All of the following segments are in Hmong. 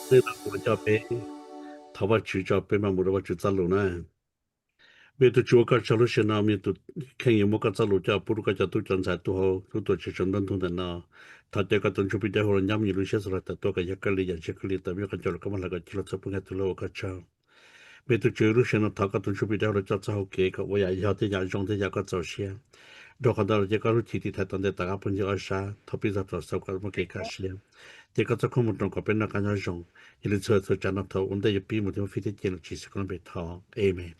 Tej no kuv coj peb thov Vajtswv tso peb mam mus rau Vajtswv txoj lus na. Me tus Tswv, ua koj tsaug lub sij hawm no me tus kheej yuav muab koj txoj lus coj pub rau koj cov tub cov ntxhais tuaj hauv lub tuam tsev tsaus ntuj ntawm no. Thov caw koj tus Ntsuj Plig Dawb Huv los nyob me nyuam lub siab xav los tawm tuaj kom yog koj li yam ntshe koj li tawm me koj coj los koj mam hlawv kom cig los txog pub nkag tus lawv ua koj tsaug. Me tus Tswv, lub sij hawm no thov koj tus Ntsuj Plig Dawb Huv los coj txoj hau kev kom ua yam yog thiab yam zoo thiab yam koj txaus siab. Dhau qhov ntawd los ces koj lub chiv tiv thaiv tom ntej tom qab phooj ywg ob sab, thov peb txog rau xaus kom muaj kev kaj siab, ces koj txoj koob hmoov roos kom peb noj qab nyob zoo. Yog li txhua txhua tsav no thov ua ntej yuav pib mus thiab muaj fij thiab cia lus Tswv Yexus Khetos lub npe thov, Amees.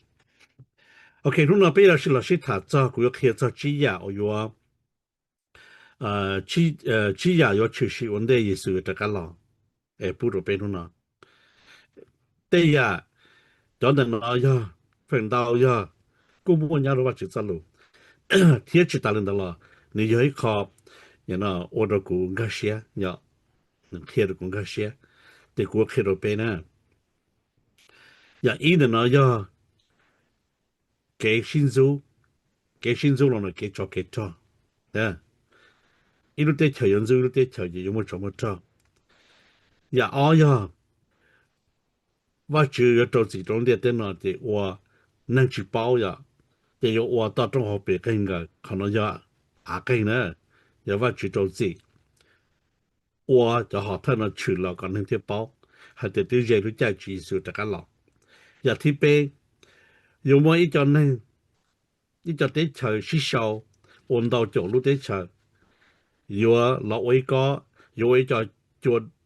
Ok, hnub no peb yuav sib los sib tham txog, kuv yuav qhia txog tsib yam uas yuav tsib yam yuav tshwm sim ua ntej Yexus yuav rov qab los es pub rau peb hnub no. Tej yam, cov ntawm no yog feem ntau yog kuj muaj nyob rau Vajtswv txoj lus, thiab tsis tas li ntawd los nws yog ib qho ua rau kuv nkag siab, qhia rau kuv nkag siab, ces kuv qhia rau peb na. Yam ib ntawm no yog kev sib ntxub, kev sib ntxub los no kev tsov kev rog. Ib lub teb chaws yuav ntxub ib lub teb chaws ces yuav muaj tsov muaj rog. Yam ob yog Vajtswv yuav rau txim rau lub ntiaj teb no ces ua neeg tsis paub yom, ces yuav ua toj roob hauv pes qeeg nkaus. Qhov no yog av qeeg na, yog Vajtswv rau txim ua cov hom thawj no tshwm los kom neeg thiaj paub hais tias twb ze lub caij Tswv Yexus rov qab los. Yam thib peb, yuav muaj ib co neeg, ib co teb chaws sib sau ua ntau caum lub teb chaws, yuav los ua ib kob, yuav ua ib co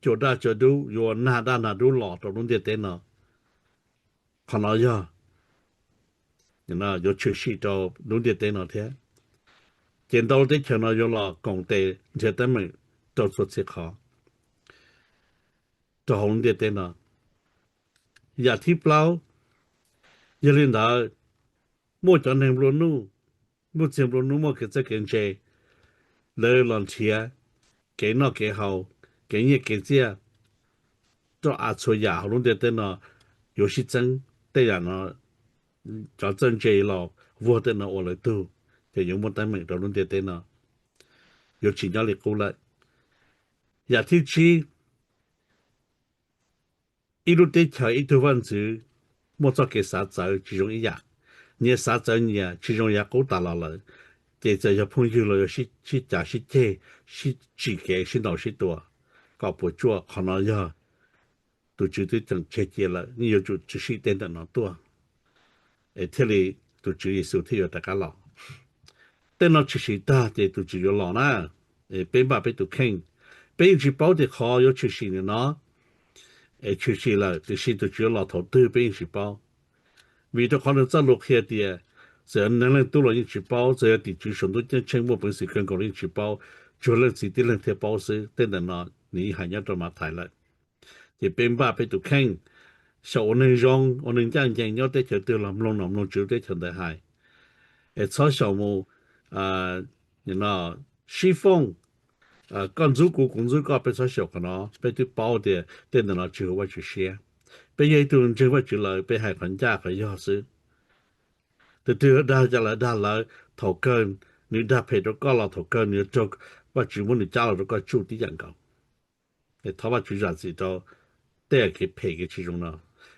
cua daj cua dub, yuav nag daj nag dub los rau lub ntiaj teb no. Qhov no yog yuav tshwm sim rau lub ntiaj teb no thiab. Ces ntau lub teb chaws no yuav los koom tes nrhiav teeb meem rau txhua txhia qhov rau hauv lub ntiaj teb no. Yam thib plaub, yog li ntawd, muaj cov neeg nplua nuj, muaj txiag nplua nuj, muaj kev txawj kev ntse, lawv los nrhiav kev noj kev haus, kev nyiaj kev txiaj rau av txhua yam hauv lub ntiaj teb no. Yuav sib txeeb tej yam no, cov txawj ntse los vuag tej no ua lawv tug, ces yuav muaj teeb meem rau lub ntiaj teb no, yuav tsis nyob li qub lawm. Yam thib tsib, ib lub teb chaws ib tug vaj ntxwv muaj txoj kev xav txawv tsis zoo ib yam, nyias xav txawv nyias tsis zoo yav qub tas los lawm, ces txawm yog phooj ywg los yuav sib cav sib ceg, sib tsim kev sib ntaus sib tua kom puas tsuaj. Qhov no yog tus Tswv twb tseem tseg cia lawm, yeej yuav tsum tshwm sim tej ntawm no tuaj, es thiaj li tus Tswv Yexus thiaj yuav rov qab los. Tej no tshwm sim tag ces tus Tswv yuav los na, es peb npaj peb tus kheej. Peb yeej tsis paub tias qhov yuav tshwm sim ntawm no es tshwm sim lawm, tiam sis tus Tswv yuav los thaum twg peb yeej tsis paub. Vim rau qhov nws txoj lus qhia tias txawm yog Neeg Leej Tub los yeej tsis paub, txawm yog tim tswv saum ntuj ceeb tsheej muaj peev xwm kawg nkaus los yeej tsis paub, tsuas Leej Txiv tib leeg thiaj paub xwb. Tej ntawm no nws yeej hais nyob rau Mathais lawm. Ces peb npaj peb tus kheej, xyaum ua neeg zoo ua neeg ncaj ncees nyob teb chaws twg los mloog nom mloog tswv lub teb chaws ntawd hais, es txhob xyaum mus sib fooj, koj ntxub kuv kuv ntxub koj. Peb txhob xyaum qhov no, peb twb paub tias tej ntawm no tsis huv Vajtswv siab. Peb yog ib tug ntseeg Vajtswv lawm peb hais qhov ncaj qhov yog xwb. Tus twg dag cas lawv dag lawv, thaum kawg nws dag phem rau koj los thaum kawg nws yuav raug Vajtswv muab nws cab los rau koj tsuj tib yam nkaus. Es thov Vajtswv zam txim rau tej kev phem kev tsis zoo no,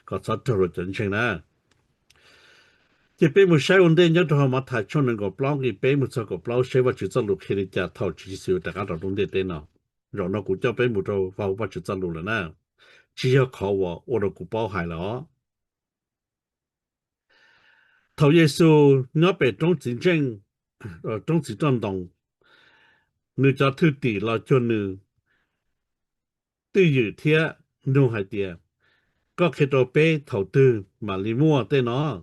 kom txhob raug luag cov ntseeg na. Ces peb mus saib ua ntej nyob rau hauv Mathais tshooj nees nkaum plaub nqe peb mus txog kaum plaub seb Vajtswv txoj lus qhia li cas thaum Tswv Yexus rov qab rau lub ntiaj teb no. Zaum no kuv coj peb mus rau hauv Vajtswv txoj lus lawm na, tsis yog qhov uas ua rau kuv paub hais lawm os. Thaum Yexus nyob pem roob txiv ntseej, roob txiv roj ntoos, nws cov thwj tim los cuag nws twj ywm thiab nug hais tias, koj qhia rau peb thaum twg mam li muaj tej no,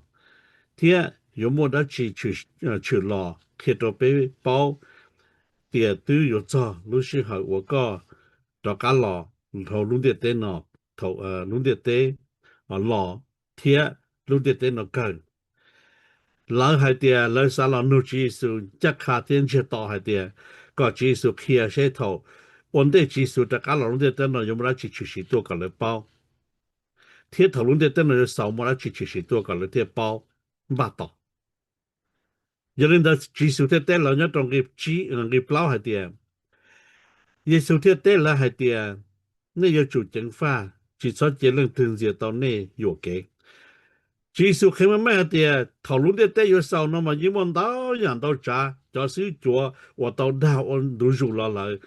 thiab yuav muaj dab tsi tshwm los qhia rau peb paub tias twb yuav txog lub sij hawm uas koj rov qab los dhau lub ntiaj teb no, thaum lub ntiaj teb los thiab lub ntiaj teb no kawg. Lawv hais tias lawv xav los nug Tswv Yexus ncaj qha thiab ntsiag to hais tias kom Tswv Yexus qhia seb thaum ua ntej Tswv Yexus rov qab los lub ntiaj teb no yuav muaj dab tsi tshwm sim tuaj kom lawv paub, thiab thaum lub ntiaj teb no yuav xaus muaj dab tsi tshwm sim tuaj kom lawv thiaj paub npaj tos. Yog li ntawd Tswv Yexus thiaj teb lawv nyob rau nqe plaub hais tias, Yexus thiaj teb lawv hais tias, nej yuav tsum ceev faj, tsis txhob cia leej twg ntxias tau nej yuam kev. Tswv Yexus qhia meej meej hais tias thaum lub ntiaj teb yuav xaus no mas yeej muaj ntau yam ntau tsav, cov xib hwb cuav uas tau dag ua ntu zus los lawm,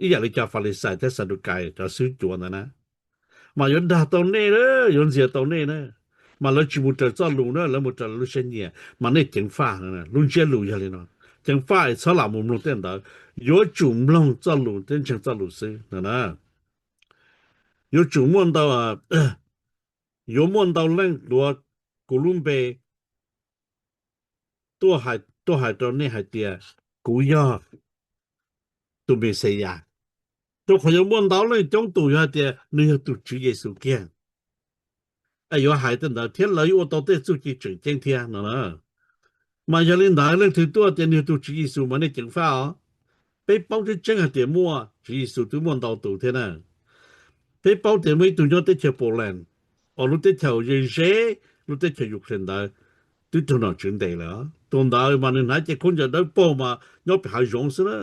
ib yam li cov Falixais thiab Xadukais cov xib hwb cuav ntawd na, mas yuav dag tau nej, yuav ntxias tau nej na, mas lawv tsis mus raws txoj lus na, lawv mus raws lawv lub siab nyiam, mas nej ceev faj. Lub ntsiab lus yog li no, ceev faj es txhob lam mus mloog tej ntawd, yuav tsum mloog txoj lus thiab ntseeg txoj lus xwb no na. Yuav tsum muaj ntau, yuav muaj ntau leej tuav kuv lub npe tuaj hais rau nej hais tias kuv yog tus Mexiyas, rau qhov yuav muaj ntau leej coob tus yuav hais tias nws yog tus Tswv Yexus kiag, es yuav hais tej ntawd thiab lawv yuav ua tau tej txuj ci tseem ceeb thiab no na. Mas yog li ntawd leej twg tuaj tias nws yog tus Tswv Yexus mas nej ceev faj os. Peb paub tseeb tseeb hais tias muaj, Tswv Yexus twb muaj ntau tus thiab na. Peb paub tias muaj ib tug nyob teb chaws Poland, uas lub teb chaws ze ze lub teb chaws Ukraine ntawd, twb raug nom tswv ntes lawm. Tus ntawd mas nws hnav cev khaub ncaws dawb paug mas nyob pem hav zoov xwb na.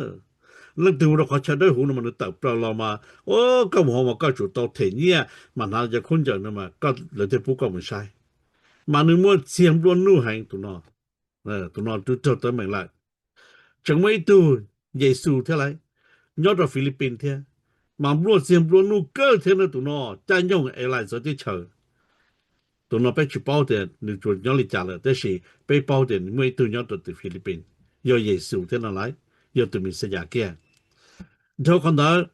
Leej twg mus rau qhov chaw dawb huv no mas nws tawm plaws los mas, o, koj mus hauv mas koj tsum tau them nyiaj mas hnav cev khaub ncaws no mas lawv thiaj pub koj mus saib. Mas nws muaj txiag nplua nuj heev tus no. Tus no twb raug teeb meem lawm. Tseem muaj ib tug Yexus thiab lauj, nyob rau Philippines thiab, mas nplua txiag nplua nuj kawg thiab na tus no, caij nyoog airline txawv teb chaws. Tus no peb tsis paub tias nws tsuas nyob li cas lawm, tab sis peb paub tias muaj ib tug nyob rau tim Philippines, yog Yexus thiab no lauj, yog tus Mexiyas kiag. Dhau qhov ntawd,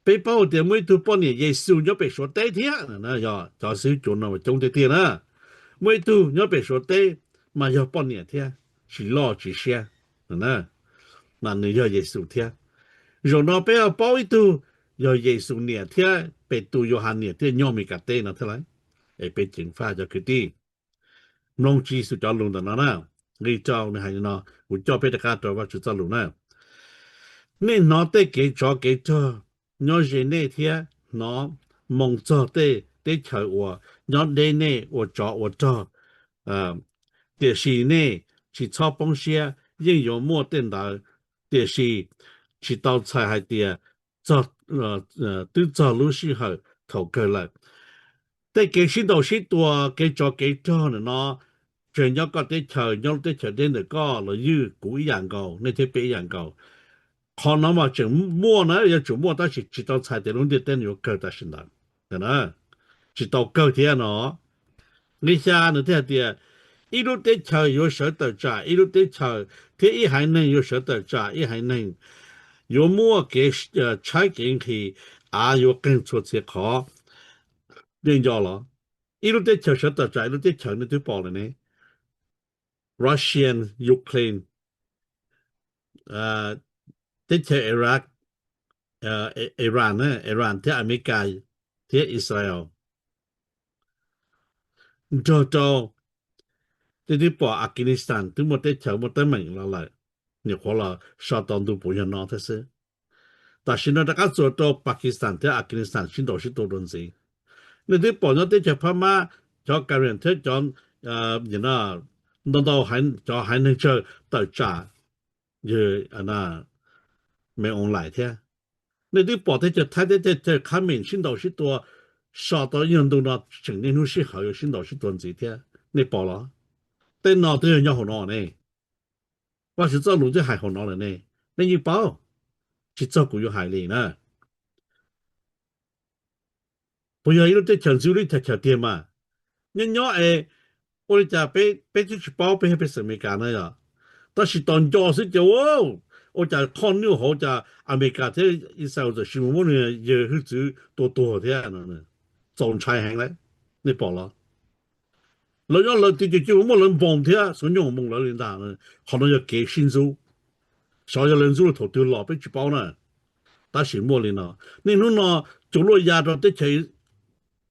peb paub tias muaj ib tug poj niam Yexus nyob pem Suav teb thiab, yog cov xib hwb cuav no coob tiag tiag na. Muaj ib tug nyob pem Suav teb mas yog poj niam thiab, tsis loj tsis siab, mas nws yog Yexus thiab. Zaum no peb ho paub ib tug yog Yexus niam thiab Petus Yauhas niam thiaj nyob Amelikas teb no thiab lauj. Es peb ceev faj cov kwv tij, mloog Tswv Yexus cov lus ntawm no na. Nqi rau nws hais li no, kuv coj peb rov qab rau Vajtswv txoj lus na. Nej hnov tej kev tsov kev rog nyob ze nej thiab hnov moo txog tej teb chaws uas nyob deb nej ua tsov ua rog. Tiam sis nej tsis txhob poob siab, yeej yuav muaj tej ntawd, tiam sis tsis tau txhais hais tias twb txog lub sij hawm thaum kawg lawm. Tej kev sib ntaus sib tua, kev tsov kev rog ntawm no, tseem nyob koj teb chaws, nyob lub teb chaws deb ntawm koj los ywj kuv ib yam nkaus, nej thiab peb ib yam nkaus. Qhov no mas tseem muaj na, yuav tsum muaj tab sis tsis tau txhais tias lub ntiaj teb no yuav kawg tam sim ntawd. Tsis tau kawg thiab no. Nqi xya nws thiaj hais tias, ib lub teb chaws yuav sawv tawm tsam ib lub teb chaws, thiab ib haiv neeg yuav sawv tawm tsam ib haiv neeg. Yuav muaj kev tshaib kev nqhis, av yuav qeeg txhua txhia qhov. Nej nco los, ib lub teb chaws sawv tawm tsam ib lub teb chaws, nej twb pom lawm ne. Russian, Ukraine, teb chaws Iraq, Iran, Iran thiab Amelikas thiab Israel, nrog rau tej twb pom Afghanistan twb muaj teb chaws muaj teeb meem los lawm, nyuam qhuav los so tau ntu puv yog no thiab xwb. Tam sim no rov qab txuas rau Pakistan thiab Afghanistan sib ntaus sib tua dua ntxiv. Nej twb pom nyob teb chaws Phab Mab, cov Karen thiab cov ntau ntau cov haiv neeg tsawg tawm tsam yawg Me Oos Lais thiab. Nej twb pom teb chaws Thaib thiab teb chaws Khab Mem sib ntaus sib tua, so tau ib nyuag ntu no tseem niaj hnub sij hawm yuav sib ntaus sib tua ntxiv thiab. Nej pom los? Tej no twb yog nyob hauv no ne. Vajtswv txoj lus twb hais hauv no lawm ne. Nej yeej paub, tsis txog kuv yuav hais li na. Puas yog ib lub teb chaws ntxwv lub teb chaws tiag mas? Nyob nyob es ua li cas peb twb tsis paub, peb yog pej xeem Amelikas na yog, tab sis tos nco xwb ces ua cas qhov nyuaj hauv cas Amelikas thiab Israel txawm sis mus muab nws yawg hwj txwv tua tuag thiab. Txaus ntshai heev lawm, nej pom los? Lawv nyob lawv twb cia mus muab lawv npoos thiab xuv nyoog mus lawv li ntag. Qhov no yog kev sib ntxub, xyov yog lawv ntxub thaum twg los peb tsis paub na. Tab sis muaj li no, niaj hnub no cua luaj ya rau teb chaws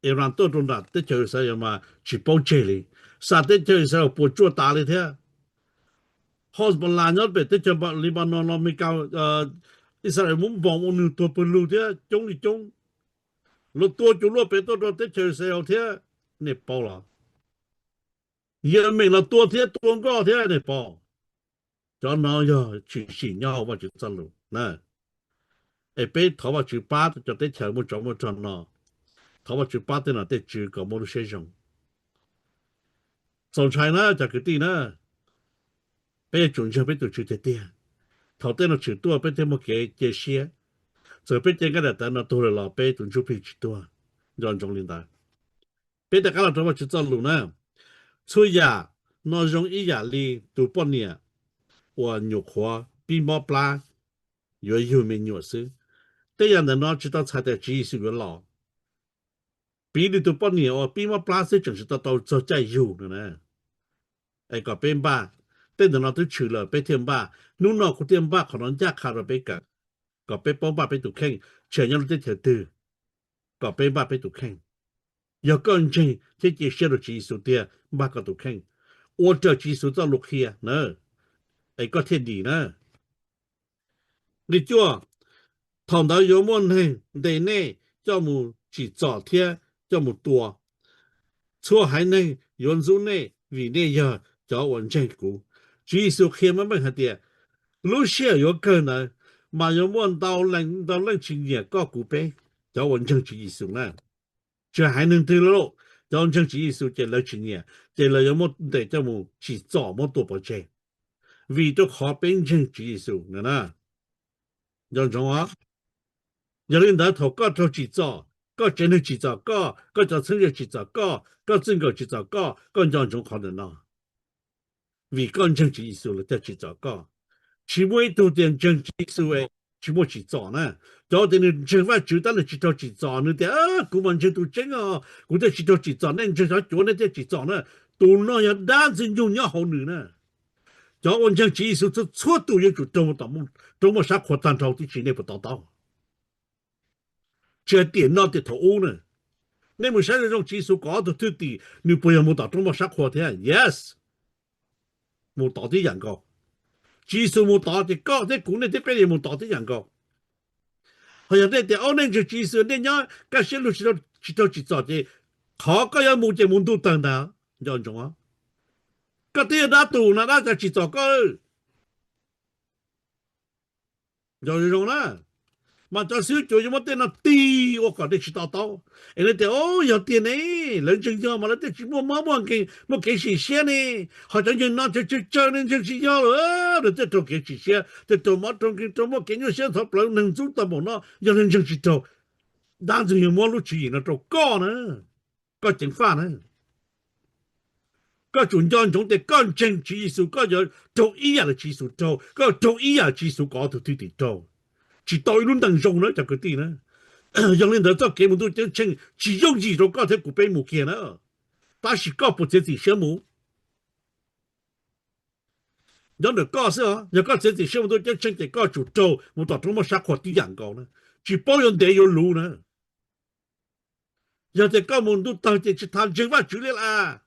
Iran tuaj rau nram teb chaws Israel mas tsis paub tseg li. Xam teb chaws Israel puas tsuaj tas li thiab. Hezbollah nyob pem teb chaws Lebanon los Amelikas, Israel muab npoos ua nws tuag pawg lug thiab coob li coob. Los tua cua luaj pem tuaj rau teb chaws Israel thiab, nej paub los? Yemen los tua thiab tua nkoj thiab, nej paub. Cov no yog tshwm sim nyob hauv Vajtswv txoj lus na. Es peb thov Vajtswv pab cov teb chaws muaj tsov muaj rog no, Thov Vajtswv pab tej nom tej tswv kom muaj lub siab zoo. Txaus ntshai na cov kwv tij na, peb yuav tsum ntseeg peb tus Tswv tiag tiag. Thaum tej no tshwm tuaj peb thiaj muaj kev cia siab. Txawm peb cev nqaij daim tawv no tuag lawm los peb tus ntsuj plig tsis tuag. Nco ntsoov li ntawd. Peb rov qab los rau Vajtswv txoj lus na. Txhua yam no zoo ib yam li tus poj niam uas nyuam qhuav pib mob plab yuav yug me nyuam xwb. Tej yam ntawm no tsis tau txhais tias Tswv Yexus yuav los. Piv li tus poj niam uas pib mob plab xwb tseem tsis tau tau txog caij yug no na. Es kom peb npaj, tej ntawm no twb tshwm lawm peb thiaj npaj, hnub no kuv thiaj npaj qhov no ncaj qha rau peb kawm, kom peb paub npaj peb tus kheej, tsis hais nyob lub teb chaws twg, kom peb npaj peb tus kheej. Yog koj ntseeg thiab cia siab rau Tswv Yexus tiag npaj koj tus kheej, ua raws Tswv Yexus txoj lus qhia na, es koj thiaj dim na. Nqe cuaj, thaum ntawd yuav muaj neeg ntes nej coj mus tsim txom thiab coj mus tua. Txhua haiv neeg yuav ntxub nej vim nej yog cov uas ntseeg kuv. Tswv Yexus qhia meej meej hais tias lub sij hawm yuav kawg ntawd mas yuav muaj ntau leej ntau leej tsis nyiam koj kuv peb, cov uas ntseeg Tswv Yexus na. Tsis hais neeg twg lawm, cov ntseeg Tswv Yexus ces lawv tsis nyiam, ces lawv yuav muab ntes coj mus tsim txom muab tua pov tseg, vim rau qhov peb ntseeg Tswv Yexus na. Nco ntsoov os. Yog li ntawd thaum koj raug tsim txom, koj tsev neeg tsim txom koj, koj cov txheeb ze tsim txom koj, koj txij nkawm tsim txom koj, koj nco ntsoov qhov ntawm no. Vim koj ntseeg Tswv Yexus lawv thiaj tsim txom koj. Tsis muaj ib tug tias ntseeg Tswv Yexus es tsis muaj tsim txom na. Cov tias nws ntseeg Vajtswv tab nws tsis raug tsim txom, nws tias kuv mas ntseeg tus tseeb os, kuv thiaj tsis raug tsim txom, nej ntseeg cov cuav nej thiaj tsim txom na. Tus no yog dab ntxwg nyoog nyob hauv nws na. Cov uas ntseeg Tswv Yexus txhua txhua tus yuav tsum raug, raug muaj sab qhua tag nrho tib si, nej puas to taub? Tsis hais tiam no tiam thaum ub na, nej mus saib zoo zoo Tswv Yexus kaum ob tug thwj tim nws puas yog mus tom roob npoj sab qhua thiab? Yes, mus tod tib yam nkaus. Tswv Yexus mus tod ces koj thiab kuv nej thiab peb yeej mus tod tib yam nkaus. Ho yog nej tias, o, nej ntseeg Tswv Yexus nej nyob kaj siab lug tsis raug tsim txom ces qhov koj yuav mus ces mus ntuj tawg ntag. Nco ntsoov, koj twb yog dab tus no dab cas tsim txom koj. Nco zoo zoo na, mas cov xib hwb cuav yuav muab tej no tig ua kom nej tsis to taub. Es nej tias, o, yog tiag ne, lawv ntseeg yog mas lawv thiaj tsis muaj mob muaj nkeeg muaj kev sim siab ne. Ho cov ntseeg no cov tsawg tsawg ne ntseeg tsis yog lawm, lawv thiaj raug kev sim siab, thiaj raug mob raug nkeeg raug muaj kev nyuaj siab ntxhov plawv neeg ntxub tau npaum no. Yog nej ntseeg tsis raug, dab ntxwg nyoog muab lub tswv yim no rau koj na, koj ceev faj na. Koj tsum nco ntsoov tias koj ntseeg Tswv Yexus koj yuav raug ib yam li Tswv Yexus raug, koj yuav raug ib yam Tswv Yexus kaum ob tug thwj tim raug. Tsis tau ib lub ntees zoo na cov kwv tij na. Yog li ntawd txoj kev mus ntuj ceeb tsheej tsis yooj yim rau koj thiab kuv peb mus kiag na. Tab sis koj puas txiav txim siab mus? Nyob ntawm koj xwb os, yog koj txiav txim siab mus ntuj ceeb tsheej ces koj tsum raug mus tom roob npoj sab qhua tib yam nkaus na, tsis paub yuav ntev yuav luv na. Yog tias koj mus ntuj tawg ces tsis tas ntseeg Vajtswv li las,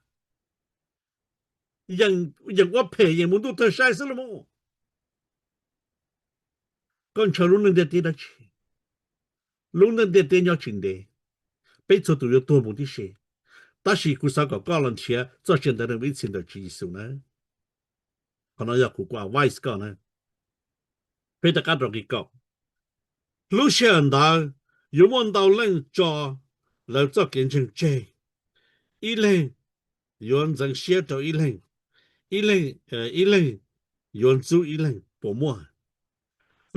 yeem ua phem yeem mus ntuj tawg sai xwb los mas. Koj ntshaw lub neej ntiaj teb dab tsi? Lub neej ntiaj teb nyob tsis ntev, peb txhua tus yuav tuag mus tib si. Tab sis kuv xav kom koj los nrhiav txoj sia ntawd ib txhis ntawm Tswv Yexus na. Qhov no yog kuv, kuv advice koj na. Peb rov qab rau nqe kaum. Lub sij hawm ntawd yuav muaj ntau leej tso lawv txoj kev ntseeg tseg, ib leeg yuav ntxeev siab rau ib leeg, ib leeg, ib leeg yuav ntxub ib leeg puas muaj?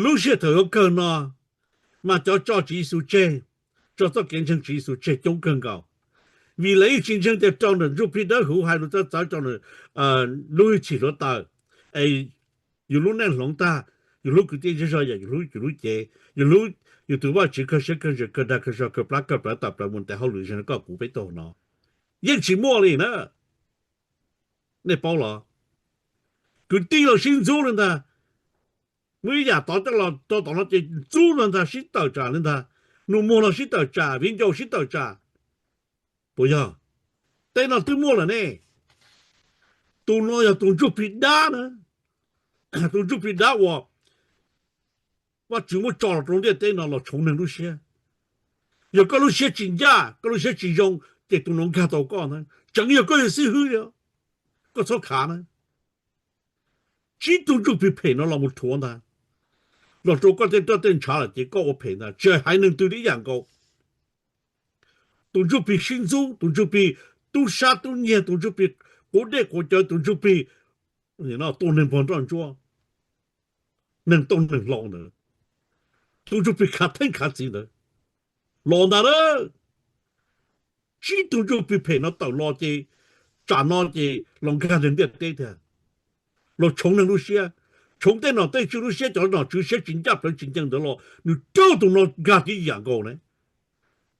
Lub sij hawm thaum yuav kawg no, mas cov tso Tswv Yexus tseg, tso txoj kev ntseeg Tswv Yexus tseg coob kawg nkaus, vim lawv yeej tsis ntseeg tias rau ntawm ntsuj plig dawb huv hais lus txawv txawv rau lub hwj chim hluav taws, es yus lub neej hloov tag, yus hlub kwv tij zej zog yam yus hlub yus lub cev, yus hlub yus tus Vajtswv kawg siab kawg ntsws kawg dag kawg zog kawg plab kawg plawv tawm plaws mus ntes hauj lwm zeeg rau koj kuv peb tug no, yeej tsis muaj li na. Nej paub los? Kwv tij los sib ntxub li ntag. Muaj ib yam tod coj los rau tom no ces ntxub los ntag, sib tawm tsam li ntag. Nus muag los sib tawm tsam, viv ncaus sib tawm tsam. Puas yog? Tej no twb muaj lawm ne. Tus no yog tus ntsuj plig dab na, tus ntsuj plig dab uas Vajtswv muab tso los rau ntiaj teb no los tshoov neeg lub siab. Yog koj lub siab tsis ncaj, koj lub siab tsis zoo, ces tus no nkag tau koj ntag. Tseem yog koj yog xib hwb li, koj txhob khav na. Tsib tug ntsuj plig phem no los mus rhuav ntag, los rau koj tej roj tej ntshav lawm ces koj ua phem ntag, tsis hais neeg twg li ib yam nkaus. tus ntsuj plig sib ntxub, tus ntsuj plig tub sab tub nyiag, tus ntsuj plig quav dej quav cawv, tus ntsuj plig tuaj neeg npog nroj ntsuab, neeg tooj neeg hlau ntawd, tus ntsuj plig khav theeb khav txiv ntawd los ntag na. Tsib tug ntsuj plig phem no tawm los ces tsam no ces los nkag ntawm ntiaj teb tiag, los tshoov neeg lub siab, tshoov tej nom tej tswv lub siab, cov nom tswv siab tsis ncaj plawv tsis ncees ntawd los nws raug tus no nkag tib yam nkaus ne.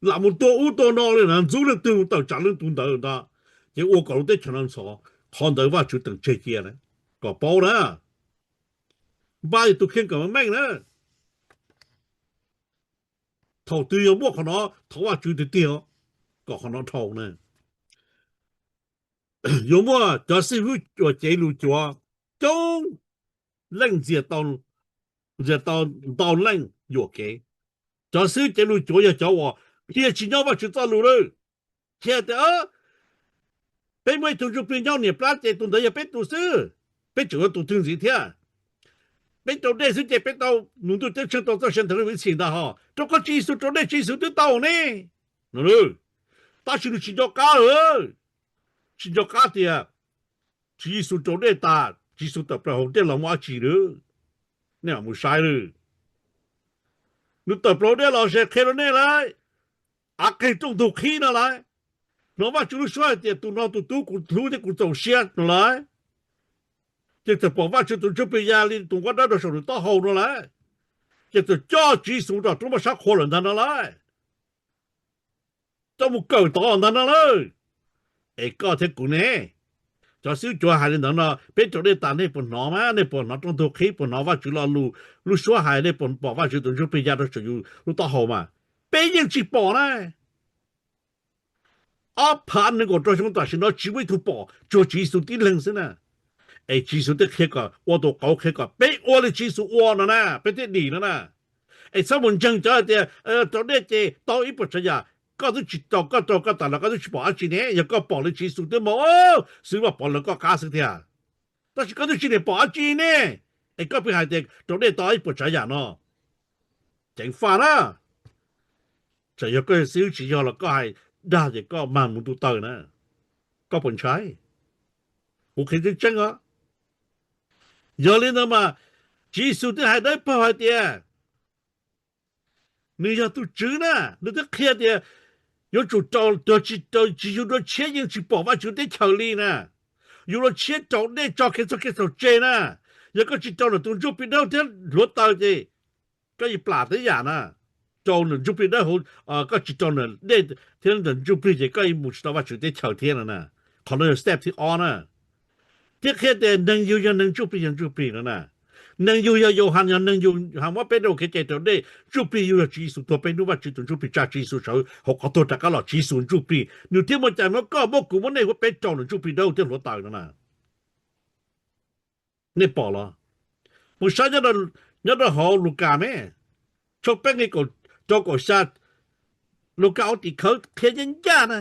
Lam mus tua ub tua no li na, ntxub leej twg tawm tsam leej tus ntawd ntag, ces ua kom lub teb chaws no ntxhov. Qhov ntawd Vajtswv teem tseg cia na, kom paub na. Npaj tus khiaj kom meej na. Thaum twg yog muaj qhov no thov Vajtswv tiag tiag, kom qhov no dhau na. Yuav muaj cov xib hwb uas cev lus cuav coob leej ntxias tau ntau leej yuam kev. Cov xib hwb cev lus cuav yog cov uas qhia tsis nyob Vajtswv txoj lus lawm. Qhia tias peb muaj ib tug ntsuj plig nyob niam plab ces tus ntawd yog peb tus xwb, peb tseem yuav tus twg ntxiv thiab? Peb rau dej xwb ces peb tau mus ntuj ceeb tsheej tau txoj sia nthwv vim txhim ntag hos, rau qhov Tswv Yexus rau dej Tswv Yexus twb tau ne. Tab sis nws tsis nco qab lawm, tsis nco qab tias Tswv Yexus rau dej tas, Tswv Yexus tawm plaws hauv dej los muaj dab tsi lawm. Nej mam mus saib lawm. Nws tawm plaws hauv dej los ces qhia rau nej lawm, av qeeg rooj ntug qhib no lawm. Hnov Vajtswv lub suab hais tias tus no tus tub kuv hlub thiab kuv txaus siab no lawm. Ces txawm pom Vajtswv tus Ntsuj Plig ya li tus nquab dawb rau saum nws taub hau no lawm. Ces txawm coj Tswv Yexus rau roob Paj Sab Qhua lawm ntag no lawm. Coj mus kawm tod ntag no lawm. Es koj thiab kuv ne? Cov xib hwb cuav hais li ntawd no, peb rau dej tas nej puas hnov mas? Nej puas hnov rooj ntug qhib, puas hnov Vajtswv lo lus, lub suab hais? Nej puas pom Vajtswv tus Ntsuj Plig ya rau saum yus lub taub hau mas? Peb yeej tsis pom na. Ob phav nees nkaum rau xyoo tam sim no tsis muaj ib tug pom, tsuas Tswv Yexus tib leeg xwb na. Es Tswv Yexus thiaj qhia kom ua tus qauv, qhia kom peb ua li Tswv Yexus ua no na, peb thiaj dim no na. Es txhob mus ntseeg cov hais tias rau dej ces tau ib puas tsav yam, koj twb tsis rau, koj rau koj tas los koj twb tsis pom dab tsi ne. Yog koj pom li Tswv Yexus twb mus, xwb Vaj Pov lawv koj qab xwb thiab. Tab sis koj twb tsis niam pom dab tsi ne, es koj pheej hais tias rau dej tau ib puas tsav yam no. Ceev faj na. Txawm yog koj xib hwb tsis yog los koj hais dag ces koj mag mus ntuj tawg na. Koj puas ntshai? Kuv qhia tseeb tseeb os. Yog li ntawd mas Tswv Yexus twb hais dawb paug hais tias nws yog tus Tswv na, nws twb qhia tias yuav tsum rau, tsis, tsis yug dua tshiab yeej tsis pom Vajtswv teb chaws li na. Yug dua tshiab rau dej tso kev txog kev txhaum tseg na. Yog koj tsis rau nws tus Ntsuj Plig Dawb thiab hluav taws ces koj yeej plam tib yam na. Rau nws Ntsuj Plig Dawb hauv, koj tsis rau nws dej thiab nws Ntsuj Plig ces koj yeej mus tsis tau Vajtswv teb chaws thiab no na. Qhov no yog step thib ob na. Thiab qhia tias neeg yug yog neeg, Ntsuj Plig yog Ntsuj Plig no na. Neeg yug yog Yauhas, yog neeg yug, Yauhas muab peb rau kev cai raus dej. Ntsuj Plig yug yog Tswv Yexus tuag peb hnub, Vajtswv tus Ntsuj Plig tsa Tswv Yexus sawv hauv qhov tuag rov qab los, Tswv Yexus Ntsuj Plig. Nws thiaj muaj cai muab koj, muab kuv, muab nej, muab peb rau nws Ntsuj Plig Dawb thiab hluav taws no na. Nej pom los? Mus saib nyob rau hauv Lukas me, tshooj peb nqe rau kaum xya, Lukas ua tim khawv qhia ncaj ncaj na.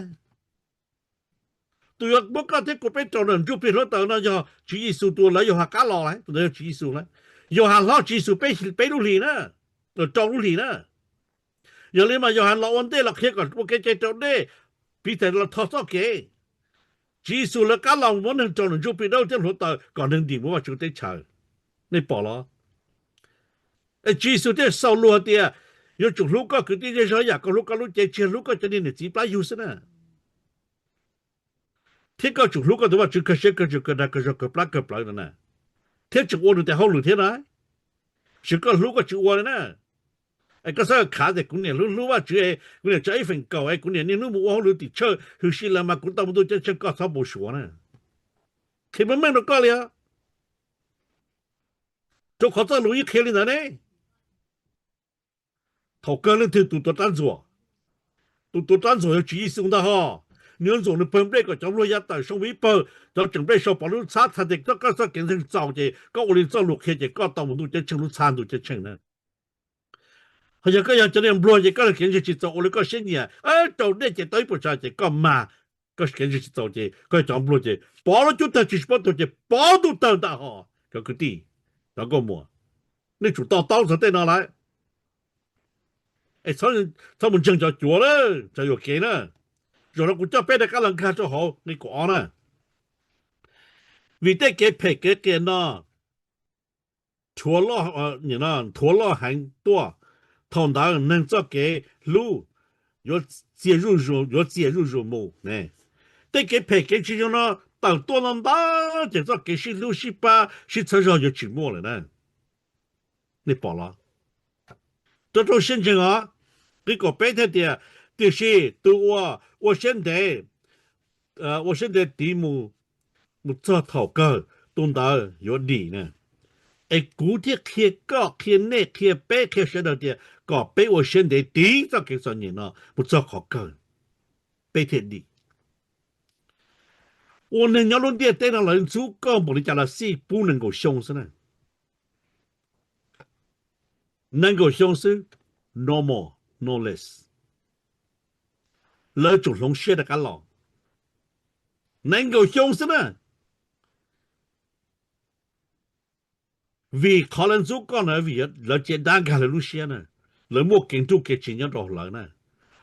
Tus yuav muab koj thiab kuv peb rau nws Ntsuj Plig hluav taws no yog Tswv Yexus tus uas lawv Yauhas qab los lawm, tus ntawd yog Tswv Yexus lawm. Yauhas hlob Tswv Yexus peb, peb lub hlis na, rau lub hlis na. Yog li mas Yauhas los ua ntej los qhia kom ua kev cai raus dej, Peter los tho txoj kev. Tswv Yexus lawv qab los muab neeg rau nws Ntsuj Plig Dawb thiab hluav taws kom neeg dim mus Vajtswv teb chaws. Nej pom los? Es Tswv Yexus thiaj sau lus hais tias yuav tsum hlub koj kwv tij zej zog ib yam koj hlub koj lub cev, tsis yog hlub koj cov niag niam txiv plab yug xwb na. Thiab koj tsum hlub koj tus Vajtswv kawg siab kawg ntsws kawg dag kawg zog kawg plab kawg plawv no na. Thiab tseem ua nws tes hauj lwm thiab na. Tsis koj hlub koj tsis ua li na. Es koj txhob khav tias kuv niam hlub hlub Vajtswv es kuv niam tso ib feem kaum es kuv niam niaj hnub mus ua hauj lwm tim church hwm si lawm mas kuv tau mus ntuj ceeb tsheej, koj txhob npau suav na. Qhia meej meej rau koj li os. Rau qhov txoj lus yeej qhia li ntawd ne. Thaum kawg leej twg tus tuav rab ntxuam? Tus tuav rab ntxuam yog Tswv Yexus ntag hos. Nws yuav ntxuam nws pawg nplej kom cov npluag ya tawm soo viv pawg, cov tseem nplej sau pov lub txhab txhais tes koj, koj txoj kev ntseeg txaus ces koj ua li txoj lus qhia ces koj tau mus ntuj ceeb tsheej lub txhab ntuj ceeb tsheej na. Ho yog koj yog cov niag npluag ces koj kev ntseeg tsis txaus ua li koj siab nyiam, raus dej ces tau ib puas tsav ces koj mag, koj kev ntseeg tsis txaus ces koj yog cov npluag ces pov lub cub tag tsis paub tuag ces pov ntuj tawg ntag hos cov kwv tij, cov nkauj muam. Nej tsum to taub txog tej no lawm. Es txhob mus ntseeg cov cuav lawm, cov yuam kev na. Zaum no kuv coj peb rov qab los nkag rau hauv nqe kaum ob na. Vim tej kev phem kev qias no nthuav loj heev tuaj, thaum ntawd neeg txoj kev hlub yuav txias zuj zus mus. Tej kev phem kev tsis zoo no tawm tuaj ntau ntau, ces txoj kev sib hlub sib pab sib txhawb zog yuav tsis muaj lawm na. Nej pom los? Rau rau siab ntseeg os. Nqe kaum peb thiaj tias, tiam sis tus uas ua siab ntev, ua siab ntev tiv mus txog thaum kawg, tus ntawd yuav dim na. Es kuv thiaj qhia koj, qhia nej, qhia peb, qhia sawv daws tias kom peb ua siab ntev tiv txoj kev txom nyem no mus txog qhov kawg, peb thiaj dim. Ua neeg nyob lub ntiaj teb no lawv ntxub koj npaum li cas los xij, pub nees nkaum xyoo xwb na. Nees nkaum xyoo xwb, no more, no less. Lawv tsum hloov siab rov qab los. Nees nkaum xyoo xwb na. Vim qhov lawv ntxub koj na, vim lawv cia dab nkag lawv lub siab na. Lawv muaj kev nruj kev tsiv nyob rau lawv na.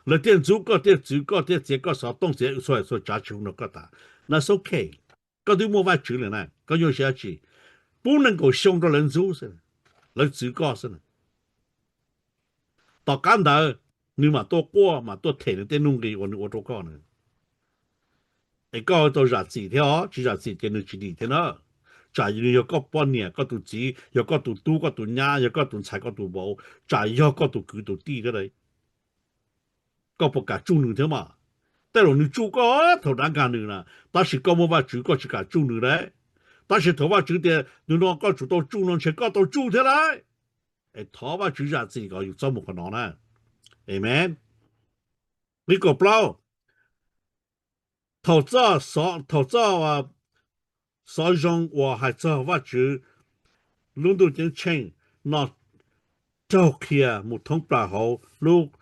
Lawv thiaj ntxub koj, thiaj txwv koj, thiaj txiav koj xov tooj, txiav txhua txhua tsav tsis hu no koj tas. That's okay. Koj twb muaj Vajtswv lawm na, koj nyuaj siab dab tsi? Pub nees nkaum xyoo rau lawv ntxub xwb, lawv txwv koj xwb na. Tom qab ntawd nws mam tuaj quaj, mam tuaj them nws tej nuj nqis uas nws ua rau koj na. Es koj tau zam txim thiab os, tsis zam txim ces nws tsis dim thiab na. Tsam nws yog koj poj niam, koj tus txiv, yog koj tus tub, koj tus nyab, yog koj tus ntxhais, koj tus vauv, tsam yog koj tus kwv tus tij thiab. Koj puas kam tsuj nws thiab mas? Tej zaum nws tsuj koj thaum dab nkag nws na, tab sis koj muaj Vajtswv koj tsis kam tsuj nws lawm. Tab sis thaum Vajtswv tias tus no koj tsum tau tsuj no ntshe koj tau tsuj thiab lawm. Es thov Vajtswv zam txim kom yus txhob mus qhov no na. Amen. Nqe kaum plaub, thaum txoj, thaum txoj xov zoo uas hais txog Vajtswv lub ntuj ceeb tsheej no raug qhia mus thoob plaws hauv lub,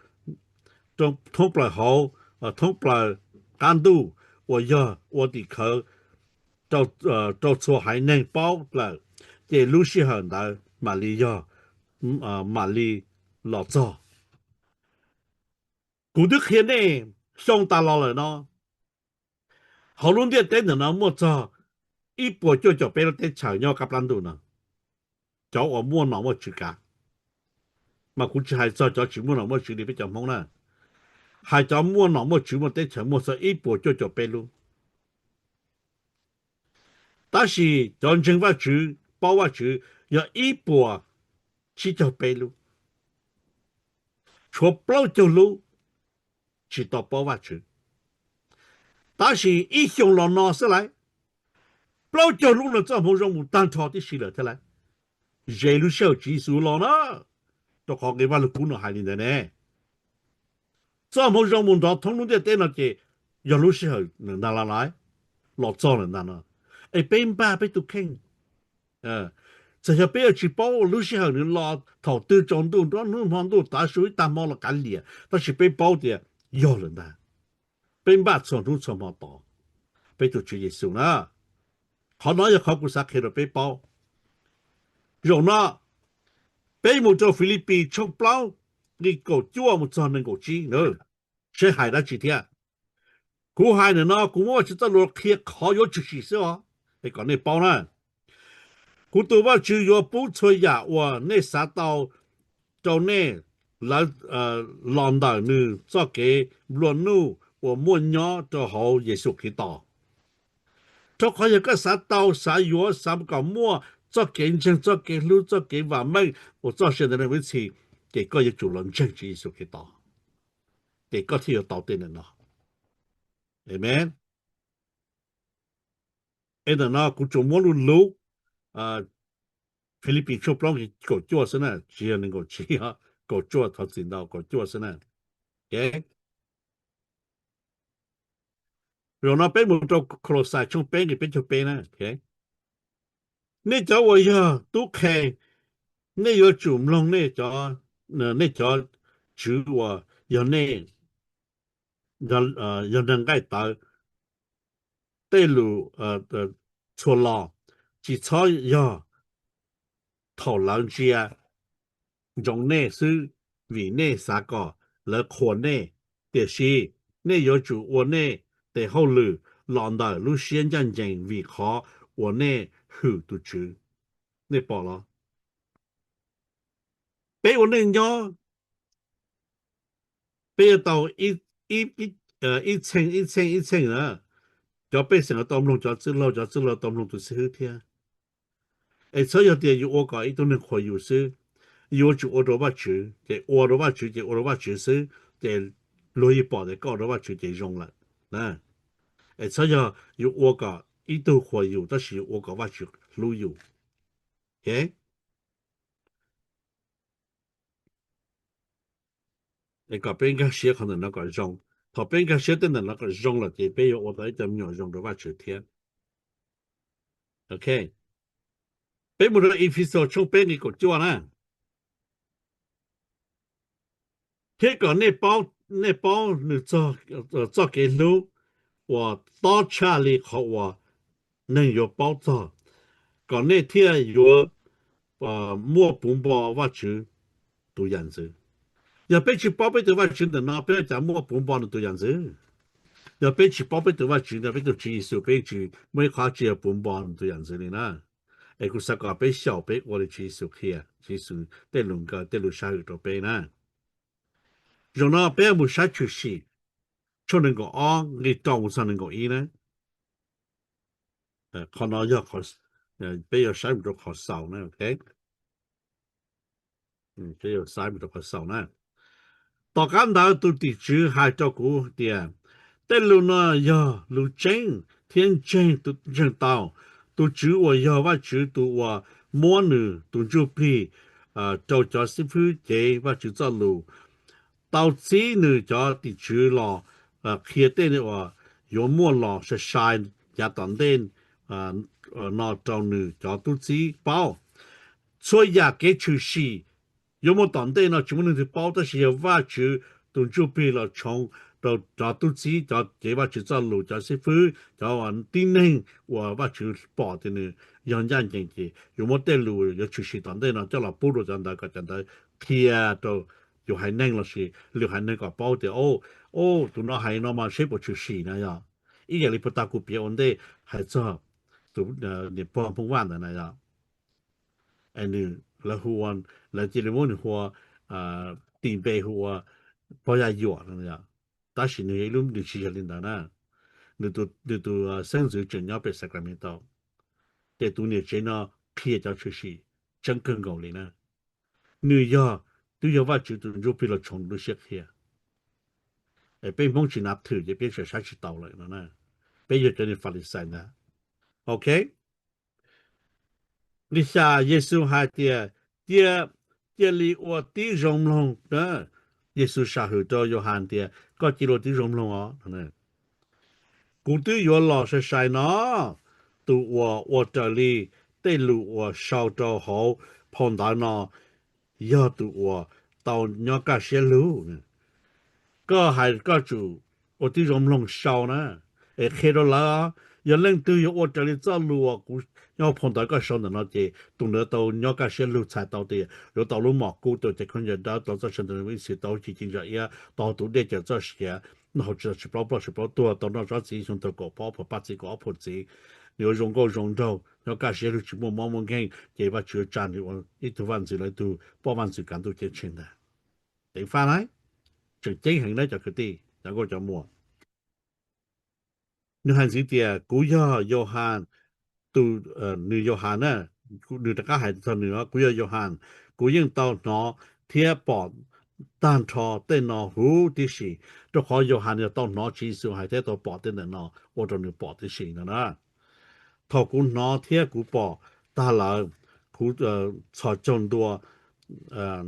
thoob plaws hauv, thoob plaws qab ntuj uas yog ua tim khawv rau txhua haiv neeg paub lawm, ces lub sij hawm ntawd mam li yog, mam li los txog. Kuv twb qhia nej xyoo tas los lawm no, hauv lub ntiaj teb ntawm no muaj txog ib puas cuaj caum peb lub teb chaws nyob qab plab ntuj no, cov uas muaj nom muaj tswv kav. Mas kuv tsis hais txog cov tsis muaj nom muaj tswv li peb cov Hmoob na, hais cov muaj nom muaj tswv muaj teb chaws muaj txog ib puas cuaj caum peb lub. Tab sis cov ntseeg Vajtswv, paub Vajtswv yog ib puas tsib caug peb lub. Tshuav plaub caug lub tsis tau paub Vajtswv. Tab sis ib xyoos los no xwb lauj, plaub caug lub no txoj hmoov zoo mus tag nrho tib si lawm thiab lauj. Ze lub sij hawm Tswv Yexus los na, rau qhov nqe Vaj Lug Kub no hais li ntawd ne. Txoj hmoov zoo mus nrov thoob lub ntiaj teb no ces yog lub sij hawm ntag los, los txog lawm ntag no. Es peb npaj peb tus kheej. Txawm yog peb yuav tsis paub lub sij hawm nws los thaum twg tsaus ntuj nruab hnub hmo ntuj tav su ib tag hmo los kav liam, tab sis peb paub tias yog lawm ntag. Peb npaj txhua hnub txhua hmo tos peb tus Tswv Yexus na. Qhov no yog qhov kuv xav qhia rau peb paub. Zaum no peb mus rau Filipis tshooj plaub nqe kaum cuaj mus txog nees nkaum tsib na, seb hais dab tsi thiab. Kuv hais ntawm no kuv muab Vajtswv txoj lus qhia qhov yuav tshwm sim xwb os, es kom nej paub na. Kuv tus Vajtswv yuav pub txhua yam uas nej xav tau rau nej, lawv los ntawm nws txoj kev nplua nuj uas muaj nyob rau hauv Yexus Khetos. Rau qhov yog koj xav tau, xav yuav, xav kom muaj txoj kev ntseeg, txoj kev hlub, txoj kev vam meej uas txoj sia ntawm nej ib txhis, ces koj yuav tsum los ntseeg Tswv Yexus Khetos, ces koj thiaj yuav tau tej ntawm no. Amen. Es ntawm no kuv tsuas muab lub lub Filipis tshooj plaub nqe kaum cuaj xwb na, tsis yog nees nkaum tsib, kaum cuaj, thov txim ntau, kaum cuaj xwb na. Zaum no peb mus rau Kolosais tshooj peb nqe peb caug peb na. Nej cov uas yog tub qhe, nej yuav tsum mloog nej cov, nej cov tswv uas yog nej, yog neeg nqaij tawv tej lus txhua lo, tsis txhob yog thaum lawv ntsia ntsoov nej xwb, vim nej xav kom lawv qhuas nej, tiam sis nej yuav tsum ua nej tes hauj lwm los ntawm lub siab ncaj ncees vim qhov uas nej hwm tus Tswv. Nej pom los? Peb ua neej nyob, peb yuav tau ib txheej ib txheej ib txheej na. Cov pej xeem tau mloog cov txwj laug, cov txwj laug tau mloog tus xib hwb thiab. Es txhob yog tias yus ua kom ib tug neeg qhuas yus xwb, yuav tsum ua rau Vajtswv, ces ua rau Vajtswv, ces ua rau Vajtswv xwb, ces luag yeej pom tias koj ua rau Vajtswv ces zoo lawm. Es txhob yog yus ua kom ib tug qhuas yus, tab sis yus ua kom Vajtswv hlub yus. Es kom peb nkag siab qhov ntawm no kom zoo. Thaum peb nkag siab tej ntawm no kom zoo lawm ces peb yuav ua tau ib co me nyuam zoo rau Vajtswv thiab. Ok, peb mus rau Ephesus tshooj peb nqe kaum cuaj na. Thiab kom nej paub nws txoj kev hlub uas tob tshaj li qhov uas neeg yuav paub txog, kom nej thiaj yuav muaj puv npo Vajtswv tus yam ntxwv. Yog peb tsis paub peb tus Vajtswv ntawm no, peb ua cas muaj puv npo nws tus yam ntxwv? Yog peb tsis paub peb tus Vajtswv ntawm peb tus Tswv Yexus, peb tsis muaj ib qhov tsis yog puv npo nws tus yam ntxwv li na. Es kuv xav kom peb xyaum peb ua li Tswv Yexus qhia, Tswv Yexus tej lus nkawd tej lus sab hwm rau peb na. Zaum no peb mus saib Tshwm Sim tshooj nees nkaum ob nqe rau mus txog nees nkaum ib na. Qhov no yog peb yuav saib mus rau qhov xaus na. Peb yuav saib mus rau qhov xaus na. Tom qab ntawd tus tim tswv hais rau kuv tias, tej lus no yog lus tseeb thiab ntseeg tau. Tus Tswv uas yog Vajtswv tus uas muab nws tus ntsuj plig rau cov xib fwb cev Vajtswv txoj lus, tau txib nws cov tim tswv los qhia tej uas yuav muaj los sai sai yav tom ntej no rau nws cov tub txib paub. Txhua yam kev tshwm sim yuav muaj tom ntej no tsis muaj neeg twg paub, tab sis yog Vajtswv tus ntsuj plig los tshoov rau cov tub txib, cov cev Vajtswv txoj lus, cov xib fwb, cov tib neeg uas Vajtswv pom tias nws yog ncaj ncees ces yuav muab tej lus yuav tshwm sim tom ntej no coj los pub rau cov ntawd kom cov ntawd qhia rau yus haiv neeg lossis lwm haiv neeg kom paub tias, o, tus no hais no mas seb puas tshwm sim na yog. Ib yam li puag ta kuv piav ua ntej hais txog tus niam pog Hmoob Vaj ntawd na yog. Nws, lawv hu ua, lawv cia li muab nws hu ua, tis npe hu ua pog Yaj Yuam no, tab sis nws yog ib lub, nws tsis yog li ntawd na. Nws tus xeeb ntxwv tseem nyob pem Sacramento, ces tus niam tsev no qhia cov tshwm sim tseeb kawg nkaus li na. Nws yog, twb yog Vajtswv tus ntsuj plig los tshoov nws lub siab qhia. Peb Hmoob tsis nav thwm ces peb tseem saib tsis taus lawm no na. Peb yog cov niag Falixais ntag. Ok. Li xya, Yexus hais tias, cia, cia li ua tib zoo mloog na. Yexus sam hwm rau Yauhas tias, koj cia li ua tib zoo mloog os. Kuv twb yuav los sai sai no, tus uas ua raws li tej lus uas sau rau hauv phau ntawv no yog tus uas tau nyob kaj siab lug. Koj hais koj tsum ua tib zoo mloog sau na, es qhia rau lawv, yog leej twg yuav ua raws li txoj lus uas kuv nyob hauv phau ntawv koj sau ntawm no ces tus ntawd tau nyob kaj siab lug, txhais tau tias yuav tau lub mom kub, tau cov khaub ncaws dawb, tau txoj sia ntuj ib txhis, tau hauv ci ci ntsa iab, tau hauv tus dej cawm txoj sia, noj hauv tsis tau tsis plaub ploj tsis plaub tuag, tau noj tsob txiv xyoo thaum kaum peb ob phaum peb, txiv, nws yuav zoo nkauj zoo nraug, nyob kaj siab lug tsis muaj mob muaj nkeeg, ces Vajtswv tsa nws ua ib tug vaj ntxwv los ib tug poj vaj ntxwv kav ntuj ceeb tsheej ntag. Ceev faj na, tseem ceeb heev na cov kwv tij, cov nkauj cov muam. Nws hais ntxiv tias, kuv yog Yauhas, tus, nws Yauhas na, nws rov qab hais txog nws, kuv yog Yauhas, kuv yeej tau hnov thiab pom tag nrho tej no huv tib si. Rau qhov Yauhas yog tau hnov Tswv Yexus hais thiab tau pom tej ntawm no ua rau nws pom tib si no na. Thaum kuv hnov thiab kuv pom tag lawm, kuv txhos caug ntua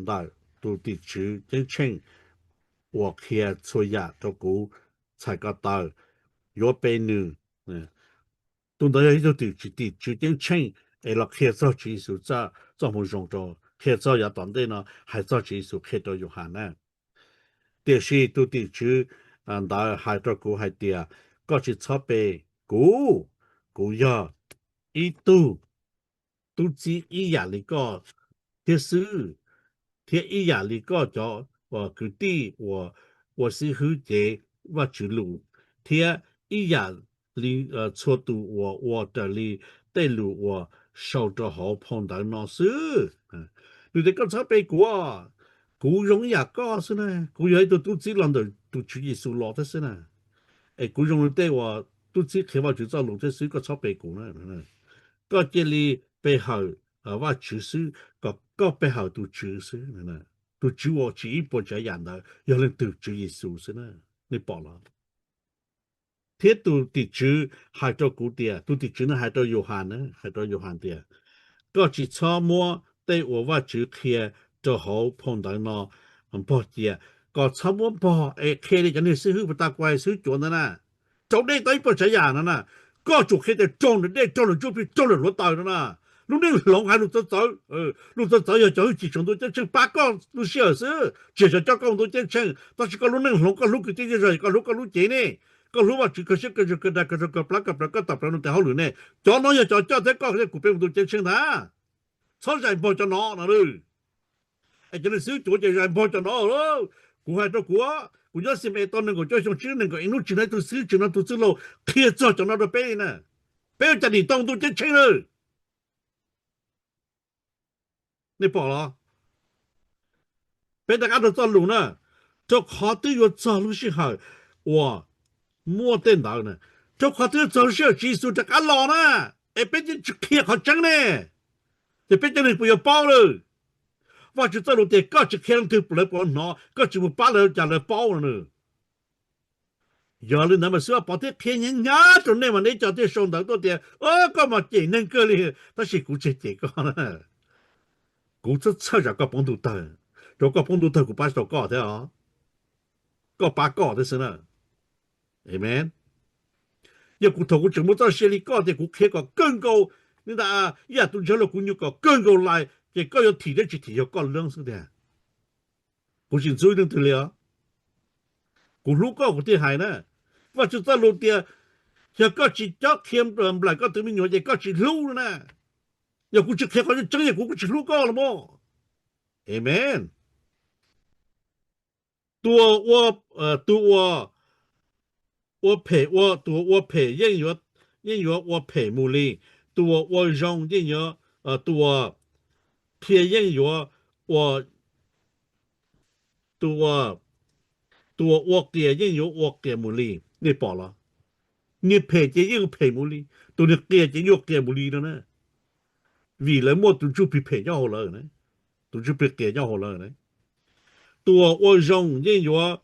ntawm tus tim tswv ceeb tsheej uas qhia txhua yam rau kuv, txhais ko taw, yuav pe nws. Tus ntawd yog ib tug tim tswv ceeb tsheej es los qhia txog Tswv Yexus txoj moo zoo rau, qhia txog yav tom ntej no, hais txog Tswv Yexus qhia rau Yauhas na. Tiam sis tus tim tswv ntawd hais rau kuv hais tias, koj tsis txhob pe kuv, kuv yog ib tug tub txib ib yam li koj thiab xwb, thiab ib yam li koj cov kwv tij uas ua xib hwb cev Vajtswv lus, thiab ib yam li txhua tus uas ua raws li tej lus uas sau rau hauv phau ntawv no xwb. Nws tias koj txhob pe kuv, kuv zoo ib yam koj xwb na, kuv yog ib tug tub txib los ntawm tus Tswv Yexus los thiab xwb na. Es kuv zoo li tej uas tub txib qhia Vajtswv txoj lus thiab xwb, koj txhob pe kuv na. Koj cia li pe hawm Vajtswv xwb, kom koj pe hawm tus Tswv xwb. Tus Tswv uas tsim ib puas tsav yam ntawd yog leej twg? Tswv Yexus xwb na. Nej pom los? Thiab tus tim tswv hais rau kuv tias, tus tim tswv no hais rau Yauhas, hais rau Yauhas tias, koj tsis txhob muab tej uas Vajtswv qhia rau hauv phau ntawv no npog cia. Koj txhob muab npog es qhia li cov niag xib hwb Patakuais, xib hwb cuav ntawd na, raug dej tau ib puas tsav yam no na. Koj tsuas qhia tias raug nws dej, raug nws ntsuj plig, raug nws hluav taws no na. Lub neej hloov hais lus txawv txawv, lus txawv txawv yog cov hwj chim saum ntuj ceeb tsheej pab koj lub sij hawm xwb, tsis yog coj koj ua ntuj ceeb tsheej. Tab sis koj lub neej hloov, koj hlub kwv tij zej zog, koj hlub koj lub cev ne, koj hlub Vajtswv kawg siab kawg ntsws kawg dag kawg zoo kawg plab kawg plaws, koj tawm plaws no tes hauj lwm ne, cov no yog cov coj thiab koj thiab kuv peb ua ntuj ceeb tsheej ntag. Txhob zais npog cov no no. Es cov niag xib hwb cuav ces zais npog cov no. Kuv hais rau kuv, kuv nyob Xiames tau nees nkaum cuaj xyoo, tsib nees nkaum ib hnub tsis hnov tus xib hwb tsis hnov tus txwj laug qhia txog cov no rau peb li na. Peb ua cas nim tau ntuj ceeb tsheej lawm? Nej pom los? Peb rov qab rau txoj lus na, rau qhov twb yuav txog lub sij hawm uas muaj tej ntawd na, rau qhov twb yuav txog lub sij hawm Tswv Yexus rov qab los na, es peb tsis qhia qhov tseeb ne, ces peb cov neeg puas yuav paub lawm? Vaj Tswv txoj lus tias koj tsis qhia leej twg lawv puas hnov, koj tsis mus pab lawv cas lawv paub no na. Yog li ntawd mas xib hwb Pov thiaj qhia hnyav hnyav rau nej mas nej cov thiaj sau ntawv tuaj tias, koj mas cem neeg kawg li. Tab sis kuv tsis cem koj na. Kuv txhob txhawj tsam koj poob ntuj tawg, rau koj poob ntuj tawg kuv pab tsis tau koj thiab os. Koj pab koj thiab xwb na. Amen. Yog kuv thaum kuv tseem muaj txoj sia li koj tias kuv qhia kom kawg nkaus, li ntawd ib yam tus ntseeg los kuv nyuam kom kawg nkaus lais, ces koj yuav thim thiab tsis thim yog koj leeb xwb tiag. Kuv tsis ntxub leej twg li os. Kuv hlub koj kuv thiaj hais na. Vaj Tswv txoj lus tias, yog koj tsis cob qhia nplawm koj tus me nyuam ces koj tsis hlub na. Yog kuv tsis qhia qhov tseeb ces kuv kuj tsis hlub koj los mas. Amen. Tus ua, tus ua, ua phem ua, tus ua phem yeej yuav, yeej yuav ua phem mus li. Tus ua zoo yeej yuav, tus ua qhia yeej yuav ua, tus ua, tus ua ua qias yeej yuav ua qias mus li. Nej pom los? Niag phem ces yeej phem mus li, tus niag qias ces yuav qias mus li no na. Vim lawv muaj tus ntsuj plig phem nyob hauv lawv, tus ntsuj plig qias nyob hauv lawv na. Tus ua zoo yeej yuav,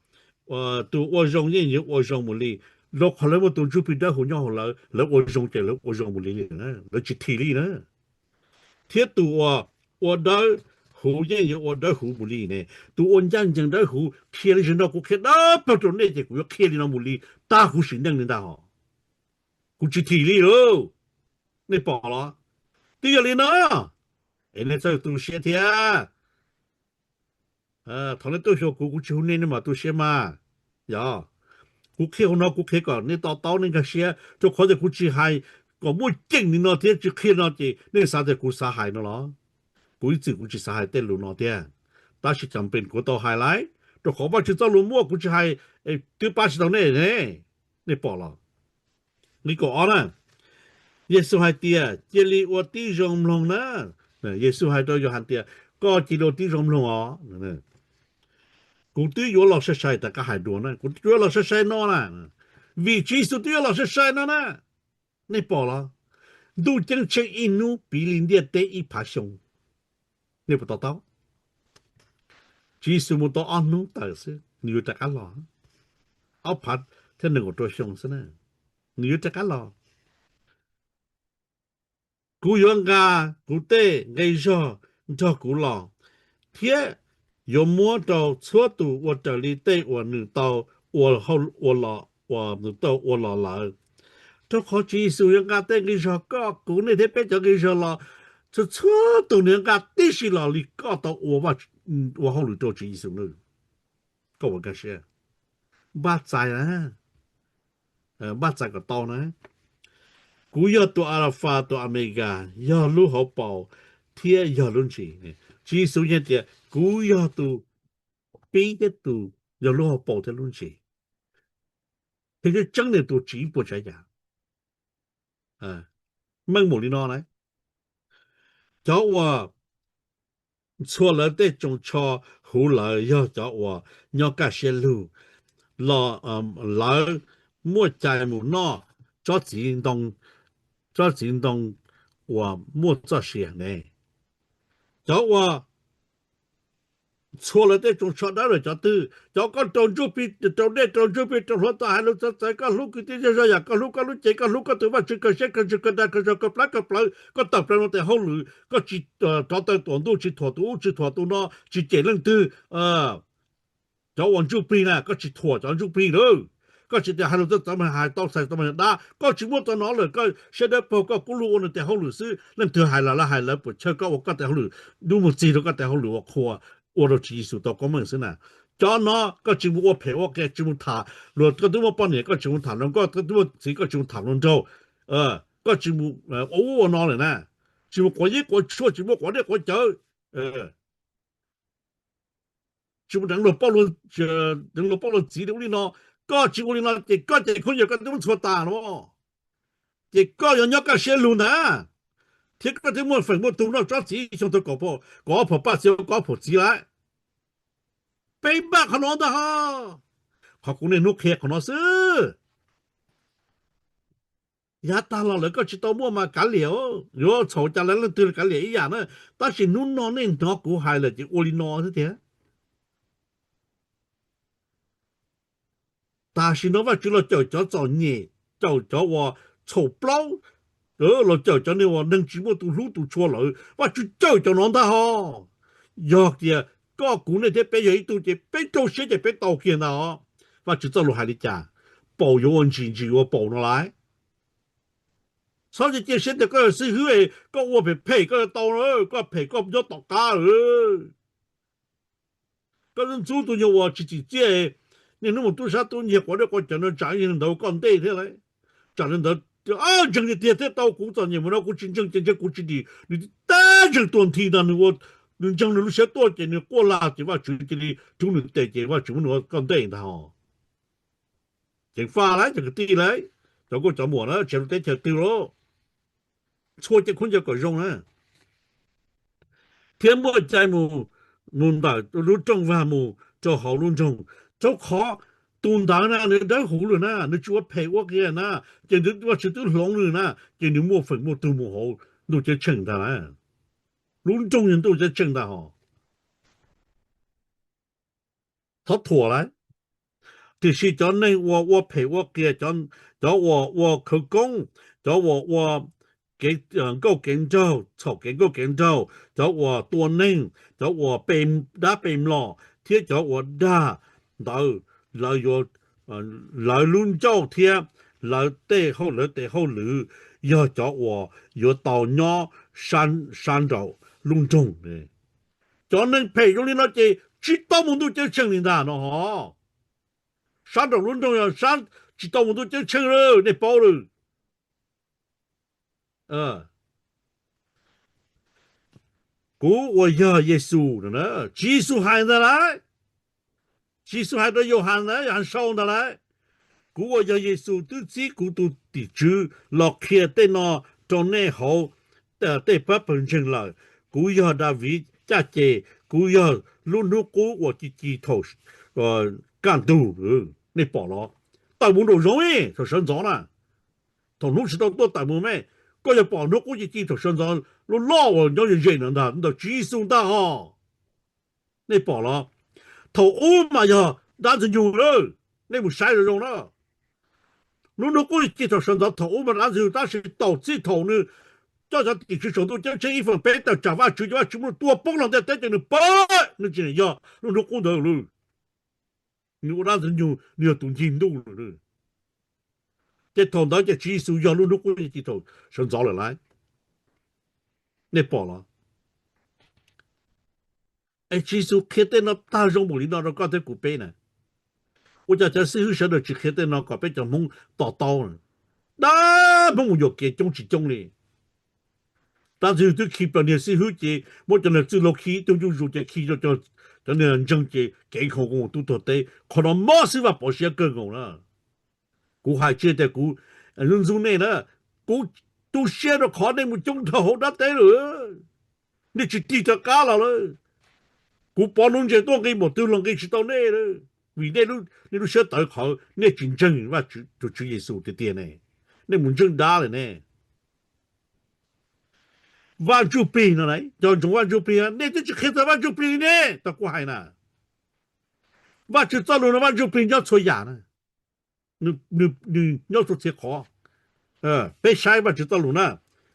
tus ua zoo yeej yuav ua zoo mus li, rau qhov lawv muaj tus ntsuj plig dawb huv nyob hauv lawv, lawv ua zoo ces lawv ua zoo mus li li, lawv tsis thim li na. Thiab tus ua, ua dawb huv yeej yuav ua dawb huv mus li ne. Tus ua ncaj ncees dawb huv qhia li zaum no kuv qhia dawb paug rau nej ces kuv yuav qhia li no mus li tag huv sim neej li ntag hos. Kuv tsis thim li lauj. Nej pom los? Twb yog li no, es nej txawj tu siab thiab. Thaum nej tuaj xyuas kuv, kuv tsis hu nej, nej mam tu siab mas. Yog, kuv qhia hauv no kuv qhia kom nej to taub nej nkag siab, rau qhov tias kuv tsis hais kom muaj ceem li no thiab tsis qhia no ces nej xav tias kuv xav hais no los? Kuv ib txwm kuv tsis xav hais tej lus no thiab, tab sis cas pes kuv tau hais lawm, rau qhov Vajtswv txoj lus muaj, kuv tsis hais twb pab tsis tau nej ne. Nej pom los? Nqe kaum ob na, Yexus hais tias cia li ua tib zoo mloog na. Yexus hais rau Yauhas tias koj cia li ua tib zoo mloog os. Kuv twb yuav los sai sai, rov qab hais dua na, kuv yuav los sai sai no na, vim Tswv Yexus twb yuav los sai sai no na. Nej pom los? Ntuj ceeb tsheej ib hnub piv li ntiaj teb ib phav xyoo. Nej puas to taub? Tswv Yexus mus tau ob hnub tawm xwb nws yuav rov qab los, ob phav thiab nees nkaum rau xyoo xwb na, nws yuav rov qab los. Kuv yuav nqa kuv tej nqi zog nrog kuv los, thiab yuav muab rau txhua tus ua raws li tej uas nws tau ua los, uas nws tau ua los lawm. Rau qhov Tswv Yexus yuav nqa tej nqi zog koj kuv nej thiab peb cov nqi zog los, txhua txhua tus nws yuav nqa tib si los li koj tau ua hauj lwm rau Tswv Yexus na. Koj puas nkag siab? Npaj txais na, npaj txais kom tau na. Kuv yog tus Alafas tus Amelikas, yog lub hauv paus thiab yog lub ntsis. Tswv Yexus yeej tias kuv yog tus pib thiab tus, yog lub hauv paus thiab lub ntsis. Tseeb tseeb niag tus tsis ib puas tsav yam. Meej mus li no na, cov uas ntxhua lawv tej tsoos tsho huv lawv yog cov uas nyob kaj siab lug los lawv muaj cai mus noj tsob txiv ntoo, tsob txiv ntoo uas muaj txoj sia ne. Cov uas ntxhua lawv tej tsoos tsho dawb lawm cov twg? Cov koj rau ntsuj plig, rau dej, rau ntsuj plig, rau hluav taws, hais lus txawv txawv, koj hlub kwv tij zej zog yam koj hlub koj lub cev, koj hlub koj tus Vajtswv kawg siab kawg ntsws kawg dag kawg zog kawg plab kawg plawv, koj tawm plaws no tes hauj lwm, koj tsis rov taw tuam ntuj, tsis thuam tus ub tsis thuam tus no, tsis cem leej twg. Cov uas ntsuj plig na, koj tsis thuam cov ntsuj plig lawm, koj tsis tias hais lus txawv txawv mas hais tau txhais tau mas dab, koj tsis muaj tau no lawm, koj siab dawb paug, koj kub lug ua nws tes hauj lwm xwb, leej twg hais los lawv hais, lawv puas chawj koj ua koj tes hauj lwm, dub mus txig rau koj tes hauj lwm uas qhuas, ua rau Tswv Yexus tau koob meej xwb na. Cov no koj tsis mus ua phem ua qias, tsis mus tham luag, koj twb muaj poj niam koj tsis mus tham luag nkauj, koj twb muaj txiv koj tsis mus tham luag nraug, koj tsis mus ua ub ua no lawm na, tsis mus quav yeeb quav tshuaj, tsis muaj quav dej quav cawv, tsis mus deev luag, deev luag poj luag txiv li ub li no, koj tsis ua li no ces koj ces khaub ncaws koj twb muab ntxhua tas no, ces koj yuav nyob kaj siab lug ntag, thiab koj twb muaj feem muaj tus noj tsob txiv xyoo tau kaum, kaum ob phaum paj txiv, kaum ob phaum txiv lawm. Peb npaj qhov no ntag ho, qhov kuv niaj hnub qhia qhov no xwb. Yav tag los lawm koj tsis tau muaj mas kav liam, yuav txhaum cas lawv leej twg los kav liam ib yam na. Tab sis hnub no nej hnov kuv hais lawm ces ua li no xwb tiag. Tam sim no Vajtswv los cawm cov txom nyem, cawm cov uas txhaum plaub, los cawm cov niag uas neeg tsis muaj tus hlub tus tshua lawm, Vajtswv cawm cov no ntag ho. Yog tias koj kuv nej thiab peb yog ib tug ces peb rau siab ces peb tau kiag ntag os. Vajtswv txoj lus hais li cas? Paus yuav ua ntsis, ntsis yuav paus no lauj. Txhob cia siab tias koj yog xib hwb, koj ua phem phem koj yuav tau, koj phem koj nyob tom qab lawm. Koj ntxub tus nyuag uas tsis tsim txiaj, niaj hnub mus tub sab tub nyiag quav dej quav cawv no tsam ntawd ua koj ntej thiab lauj. Tsam ntawd ntseeg tiag tiag thiab tau kuv txom nyem mus no kuv tsis ntseeg ces ntseeg kuv tsis dim. Nws tib tag ntseeg tuag nthi ntag, nws ntseeg nws lub siab tuaj ces nws quaj lag ces Vajtswv cia li rub nws tes ces Vajtswv muab nws ua koj ntej ntag os. Ceev faj lauj cov kwv tij lauj, cov nkauj cov muam na, tsev lub teb chaws twg lauj, txhua cov khaub ncaws kom zoo na, thiab muaj cai mus, mus ntawm lub rooj vag mus rau hauv lub nroog, rau qhov tus ntawd na nws dawb huv lawm na, nws tsis ua phem ua qias na, ces Vajtswv twb hloov nws na, ces nws muaj feem muaj tug mus hauv ntuj ceeb tsheej ntag na. Lub nroog yog ntuj ceeb tsheej ntag hos. Thov thuam lauj. Tiam sis cov neeg uas ua phem ua qias, cov uas ua khawv koob, cov uas ua kev nkauj kev nraug, txhaum kev nkauj kev nraug, cov uas tua neeg, cov uas pe dab pe mlom, thiab cov uas dag ntawd, lawv yuav, lawv lub ncauj thiab lawv tej hauj lwm, tes hauj lwm yog cov uas yuav tau nyob sab nraum lub nroog. Cov neeg phem zoo li no ces tsis tau mus ntuj ceeb tsheej li ntag no hos. Sab nraum lub nroog yog tsis tau mus ntuj ceeb tsheej lawm, nej paub lawm. Kuv uas yog Yexus, Tswv Yexus hais ntag lauj. Tswv Yexus hais rau Yauhas ntag, Yauhas sau ntag lauj. Kuv uas yog Yexus twb txib kuv tus tim tswv los qhia tej no rau nej hauv tej pab pawg ntseeg lawm. Kuv yog Daviv caj ces, kuv yog lub hnub qub uas ci ci thaum kaj ntug. Nej pom los? Tawm mus nraum zoov thaum sawv ntxov na. Thaum hnub tsis tau tuaj tawm mus me, koj yuav pom hnub qub ci ci thaum sawv ntxov loj loj uas nyob ze ze no ntag, ntawm Tswv Yexus ntag hos. Nej pom los? Thaum ub mas yog dab ntxwg nyoog lawm, nej mus saib zoo zoo na. Lub hnub qub ci thaum sawv ntxov thaum ub mas dab ntxwg nyoog, tab sis thaum txij thaum nws coj cov tim tswv saum ntuj ceeb tsheej ib feem peb tawm tsam Vajtswv, ces Vajtswv muab nws tua poob los ntiaj teb ces nws pab, nws tsis yog lub hnub qub ntawd lawm. Nws ua dab ntxwg nyoog, nws yog tus ncig ntuj lawm. Ces thaum ntawd ces Tswv Yexus yog lub hnub qub ci thaum sawv ntxov lawm lauj. Nej pom los? Es Tswv Yexus qhia tej no tag zoo npaum li no rau koj thiab kuv peb na. Ua cas cov xib hwb sawv daws tsis qhia tej no kom peb cov Hmoob to taub? Dab Hmoob mus yuam kev coob tsis coob li. Dab ntxwg nyoog twb khi plaws niag xib hwb ces muab cov niag txwj laug khi ib tug ncuj zus ces khi rau cov niag ntseeg ces kev nkhaus nkaus tub tuag teb. Qhov no mob xib hwb Vaj Pov siab kawg nkaus na. Kuv hais tsis tias kuv ntxub nej na, kuv tu siab rau qhov nej mus coob dhau hauv dab teb lawm, nej tsis tig rov qab los lawm. Kuv pov nuv ntses tuaj nqi npaum twg los nqi tsis tau nej lawm, vim nej lub siab tawv qhawv, nej tsis ntseeg Vajtswv, tus Tswv Yexus tiag tiag ne, nej mus ntseeg dab lawm ne. Vaj Ntsuj Plig no, cov ntsoov Vaj Ntsuj Plig, nej twb tsis qhia txog Vaj Ntsuj Plig li ne, tau kuv hais na. Vajtswv txoj lus no Vaj Ntsuj Plig nyob txhua yam na, nws nyob txhua txhia qhov. Peb saib Vajtswv txoj lus na,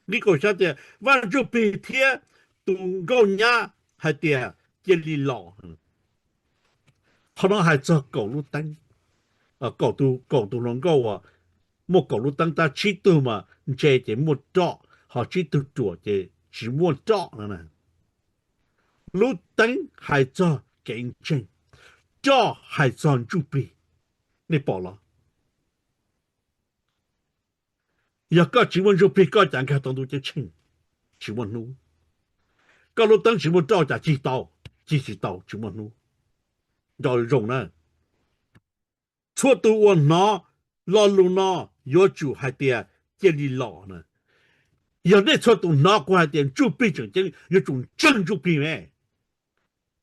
nqi kaum xya tias Vaj Ntsuj Plig thiab tus nkauj nyab hais tias cia li los. Qhov no hais txog kaum lub teeb, kaum tus hluas nkauj uas muaj kaum lub teeb, tab tsib tug mas ntse ces muaj roj, ho tsib tug ruam ces tsis muaj roj no. Lub teeb hais txog kev ntseeg, roj hais txog ntsuj plig. Nej pom los? Yog koj tsis muaj ntsuj plig koj cas nkag tau ntuj ceeb tsheej? Tsis muaj hnub. Koj lub teeb tsis muaj roj cas cig tau? Cig tsis tau, tsis muaj hnub. Nco zoo na, txhua tus uas hnov lo lus no yuav tsum hais tias cia li los na. Yog nej txhua tus hnov kuv hais tias ntsuj plig tseem ceeb, yuav tsum ntseeg ntsuj plig me,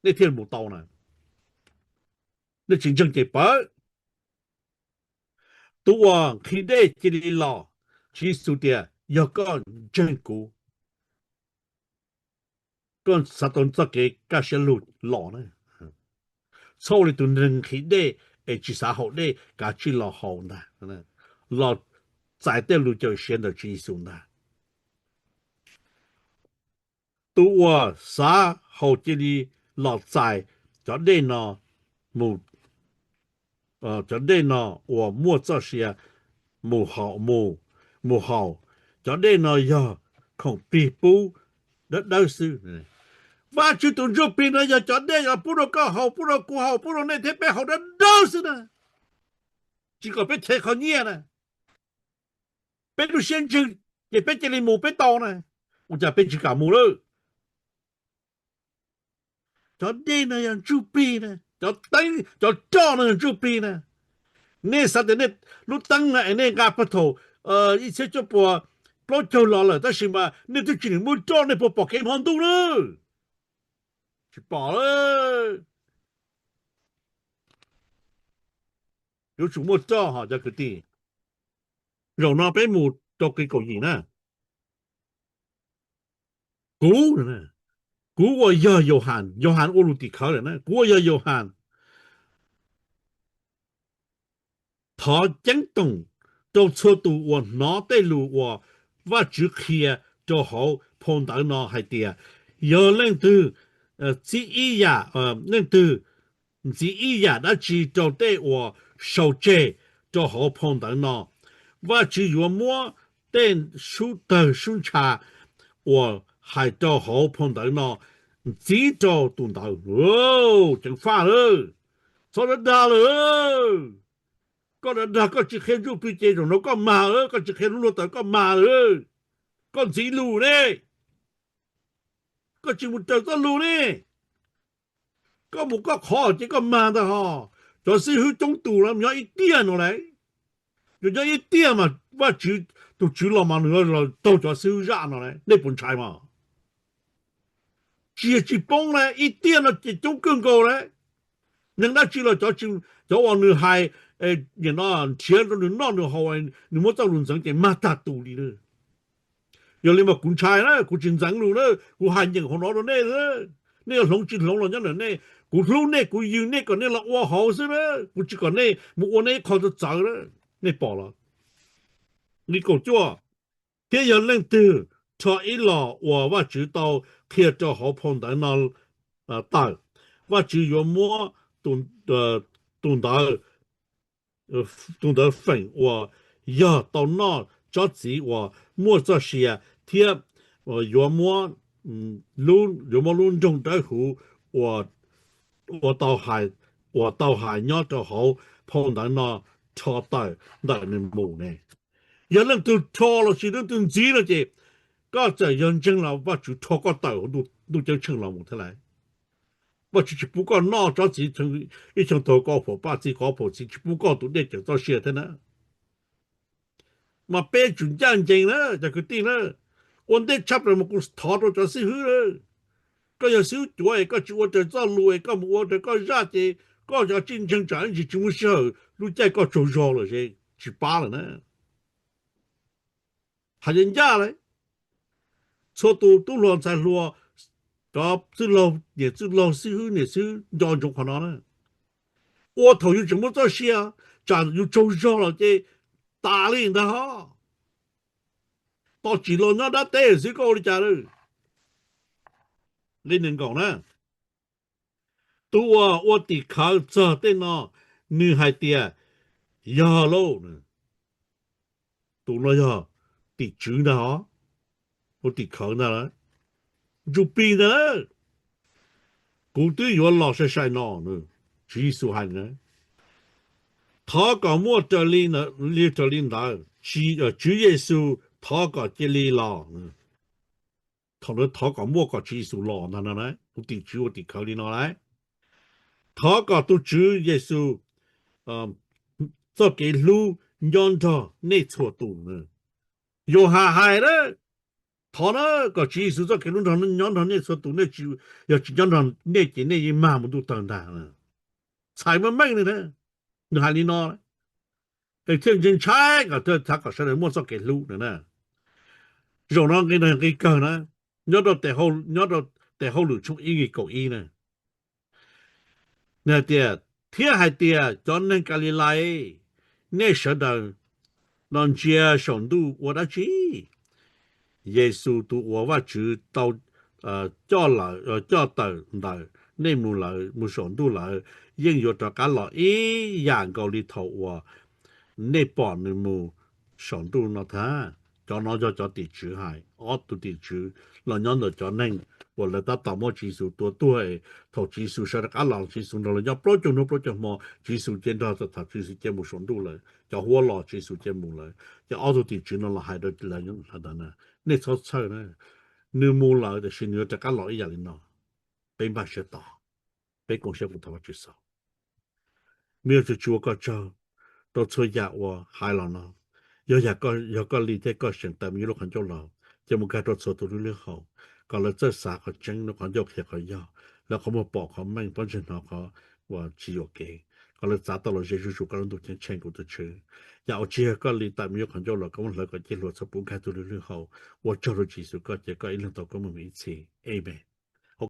nej thiaj mus tau na. Nej tsis ntseeg ces pawv. Tus uas nqhis dej cia li los, Tswv Yexus tias yog koj ntseeg kuv, koj xav tau txoj kev kaj siab lug los na. Txhob ua li tus neeg nqhis dej es tsis xav haus dej, kav tsij los haus ntag, los txais tej lus cawm siav ntawm Tswv Yexus ntag. Tus uas xav haus cia li los txais cov dej no mus, cov dej no uas muaj txoj sia mus haus, mus haus. Cov dej no yog khoom plig pub dawb dawb xwb. Vajtswv tus ntsuj plig no yog cov dej uas pub rau koj haus, pub rau kuv haus, pub rau nej thiab peb haus dawb dawb xwb na. Tsis kom peb chev qhov nyiaj na. Peb lub siab ntseeg ces peb cia li mus peb tau na. Ua cas peb tsis kam mus lawm? Cov dej no yog ntsuj plig na, cov teeb cov roj no yog ntsuj plig na. Nej xav tias nej lub teeb no es nej nqa puag thaum ib txhiab cuaj puas plaub caug los lawm, tab sis mas nej twb tsis muaj roj, nej puas pom kev hmo ntuj na? Tsis pom. Yuav tsum muaj roj hos cov kwv tij. Zaum no peb mus rau nqi kaum yim na. Kuv, kuv uas yog Yauhas, Yauhas ua lus tim khawv lawm na, kuv uas yog Yauhas thov ceeb toom rau txhua tus uas hnov tej lus uas Vajtswv qhia rau hauv phau ntawv no hais tias, yog leej twg txib ib yam, leej twg ntxiv ib yam dab tsi rau tej uas sau tseg rau hauv phau ntawv no, Vajtswv yuav muab tej sub tawg sub ntsha uas hais rau hauv phau ntawv no ntxiv rau tus ntawd. Ceev faj lawm, txhob dag dag lawm. Koj dag dag koj tsis qhia ntsuj plig ces zaum no koj mag lawm, koj tsis qhia lub luag tawm koj mag lawm. Koj ntxiv lus ne, koj tsis mus raws txoj lus ne. Koj mus koj qhov ces koj mag ntag hos. Cov xib hwb coob tus los nyob ib tiaj no lauj. Yog nyob ib tiaj mas Vajtswv, tus Tswv los mas nws los taug cov xib hwb zaj no lauj, nej puas ntshai mas? Tsis yog tsis poob lauj, ib tiaj no ces coob kawg nkaus lauj. Neeg dab tsi los cov uas nws hais, nim no nrhiav rau nws noj nws haus, nws muab txoj lus ntxeev ces mag tag tus li na. Yog li mas kuv ntshai na, kuv tsis ntxeev lus na, kuv hais nyeem hauv no rau nej. Nej yuav hloov tsis hloov los nyob ntawm nej, kuv hlub nej, kuv yws nej kom nej los ua hauv xwb na, kuv tsis kom nej mus ua nej ib qho txawv txawv na. Nej pom los? Nqi kaum cuaj, thiab yog leej twg rho ib los uas Vajtswv tau qhia rau hauv phau ntawv no tawm, Vajtswv yuav muab tus ntawd, tus ntawd feem uas yog tau noj tsob txiv uas muaj txoj sia, thiab yuav muab, yuav muab lub nroog dawb huv uas tau hais nyob rau hauv phau ntawv no rho tawm ntawm nws mus ne. Yog leej twg rho los sis leej twg ntxiv no ces koj txawm yog ntseeg los Vajtswv rho koj tawm hauv ntuj ceeb tsheej los mus thiab lauj. Vajtswv tsis pub koj noj tsob txiv ib cheeb thaum kaum phaum paj txiv kaum phaum txiv, tsis pub koj tus dej cawm txoj sia thiab na. Mas peb tsum ncaj ncees na cov kwv tij na. Ua ntej tshaj plaws mas kuv thov rau cov xib hwb na, koj yog xib hwb cuav es koj tsis ua raws txoj lus es koj mus ua raws koj zaj ces koj cov tsis ntseeg tsam ntsis tsis muaj sij hawm, lub caij koj tsaug zog lawm ces tsis pab lawm na. Hais ncaj ncaj lawm, txhua tus tub hluas ntxhais hluas, cov txwj laug niam txwj laug xib hwb niam xib hwb nco ntsoov qhov no na. Ua thaum yus tseem muaj txoj sia, tsam yus tsaug zog lawm ces tas li ntag ho. Tos tsim los nyob dab teb xwb koj ua li cas lawm? Li nees nkaum na, tus uas ua tim khawv txog tej no, nws hais tias yog lauj. Tus no yog tim tswv ntag os, ua tim khawv ntag lawm, ntsuj plig ntag lawm. Kuv twb yuav los sai sai no, Tswv Yexus hais na. Thov kom muaj raws li, li raws li ntawd, Tswv Yexus thov kom cia li los. Thaum ntawd thov kom muaj kom Tswv Yexus los ntag no, tus tim tswv ua tim khawv li no lauj. Thov kom tus Tswv Yexus txoj kev hlub nyob nrog nej txhua tus. Yauhas hais na, thov na, kom Tswv Yexus txoj kev hlub nrog, nyob nrog nej txhua tus, nej tsis, yog tsis nyob nrog nej ces nej yeej mag mus ntuj tawg ntag. Txhais meej meej li na, nws hais li no, es thiaj ntshai ntshai kom thiaj thov kom sawv daws muaj txoj kev hlub na. Zaum no nqe no nqe kawg na, nyob rau, nyob rau Tes Hauj Lwm tshooj ib nqe kaum ib na. Nws hais tias, thiab hais tias, cov neeg Kalilais, nej sawv daws los ntsia saum ntuj ua dab tsi? Yexus tus uas Vajtswv tau coj tawm ntawm nej mus lawm, mus saum ntuj lawm, yeej yuav rov qab los ib yam nkaus li thaum uas nej pom nws mus saum ntuj no thiab. Cov no yog cov tim tswv hais, ob tug tim tswv los nyob ntawm cov neeg uas lawv tab tom muab Tswv Yexus tua tuag. Thaum Tswv Yexus sawv rov qab los, Tswv Yexus nrog lawv nyob plaub caug hnub plaub caug hmo, Tswv Yexus cia nrog txog thaum Tswv Yexus cia mus saum ntuj lawm, cov huab los Tswv Yexus cia mus lawm. Ces ob tug tim tswv no los hais rau lawv ntawd, nej txhob txhawj na, nws mus lawm tiam sis nws yuav rov qab los ib yam li no. Peb npaj siab tos, peb koom siab kuv thov Vajtswv xaus. Me Vajtswv, tsuas ua koj tsaug rau txhua yam uas hais los no. Yog, yog koj li thiab koj seem tawm me nyuam lub qhov ncauj los, ces mus kag rau txhua tus lub lub hau, kom lawv txawj xav qhov tseeb, lub qhov ncauj qhia qhov yog, lawv qhov muag pom qhov meej, pob ntseg hnov qhov uas tsis yuam kev, kom lawv txav tau los ze zuj zus koj lub ntuj ceeb tsheej kuv tus Tswv. Yam uas tsis yog koj li tawm me nyuam qhov ncauj los, koj muab hlawv kom cig hluas txhob pub nkag tus lub lub hau. Ua tsaug rau Tswv Yexus koj, ces koj ib leeg tau koob meej mus ib txhis. Amees.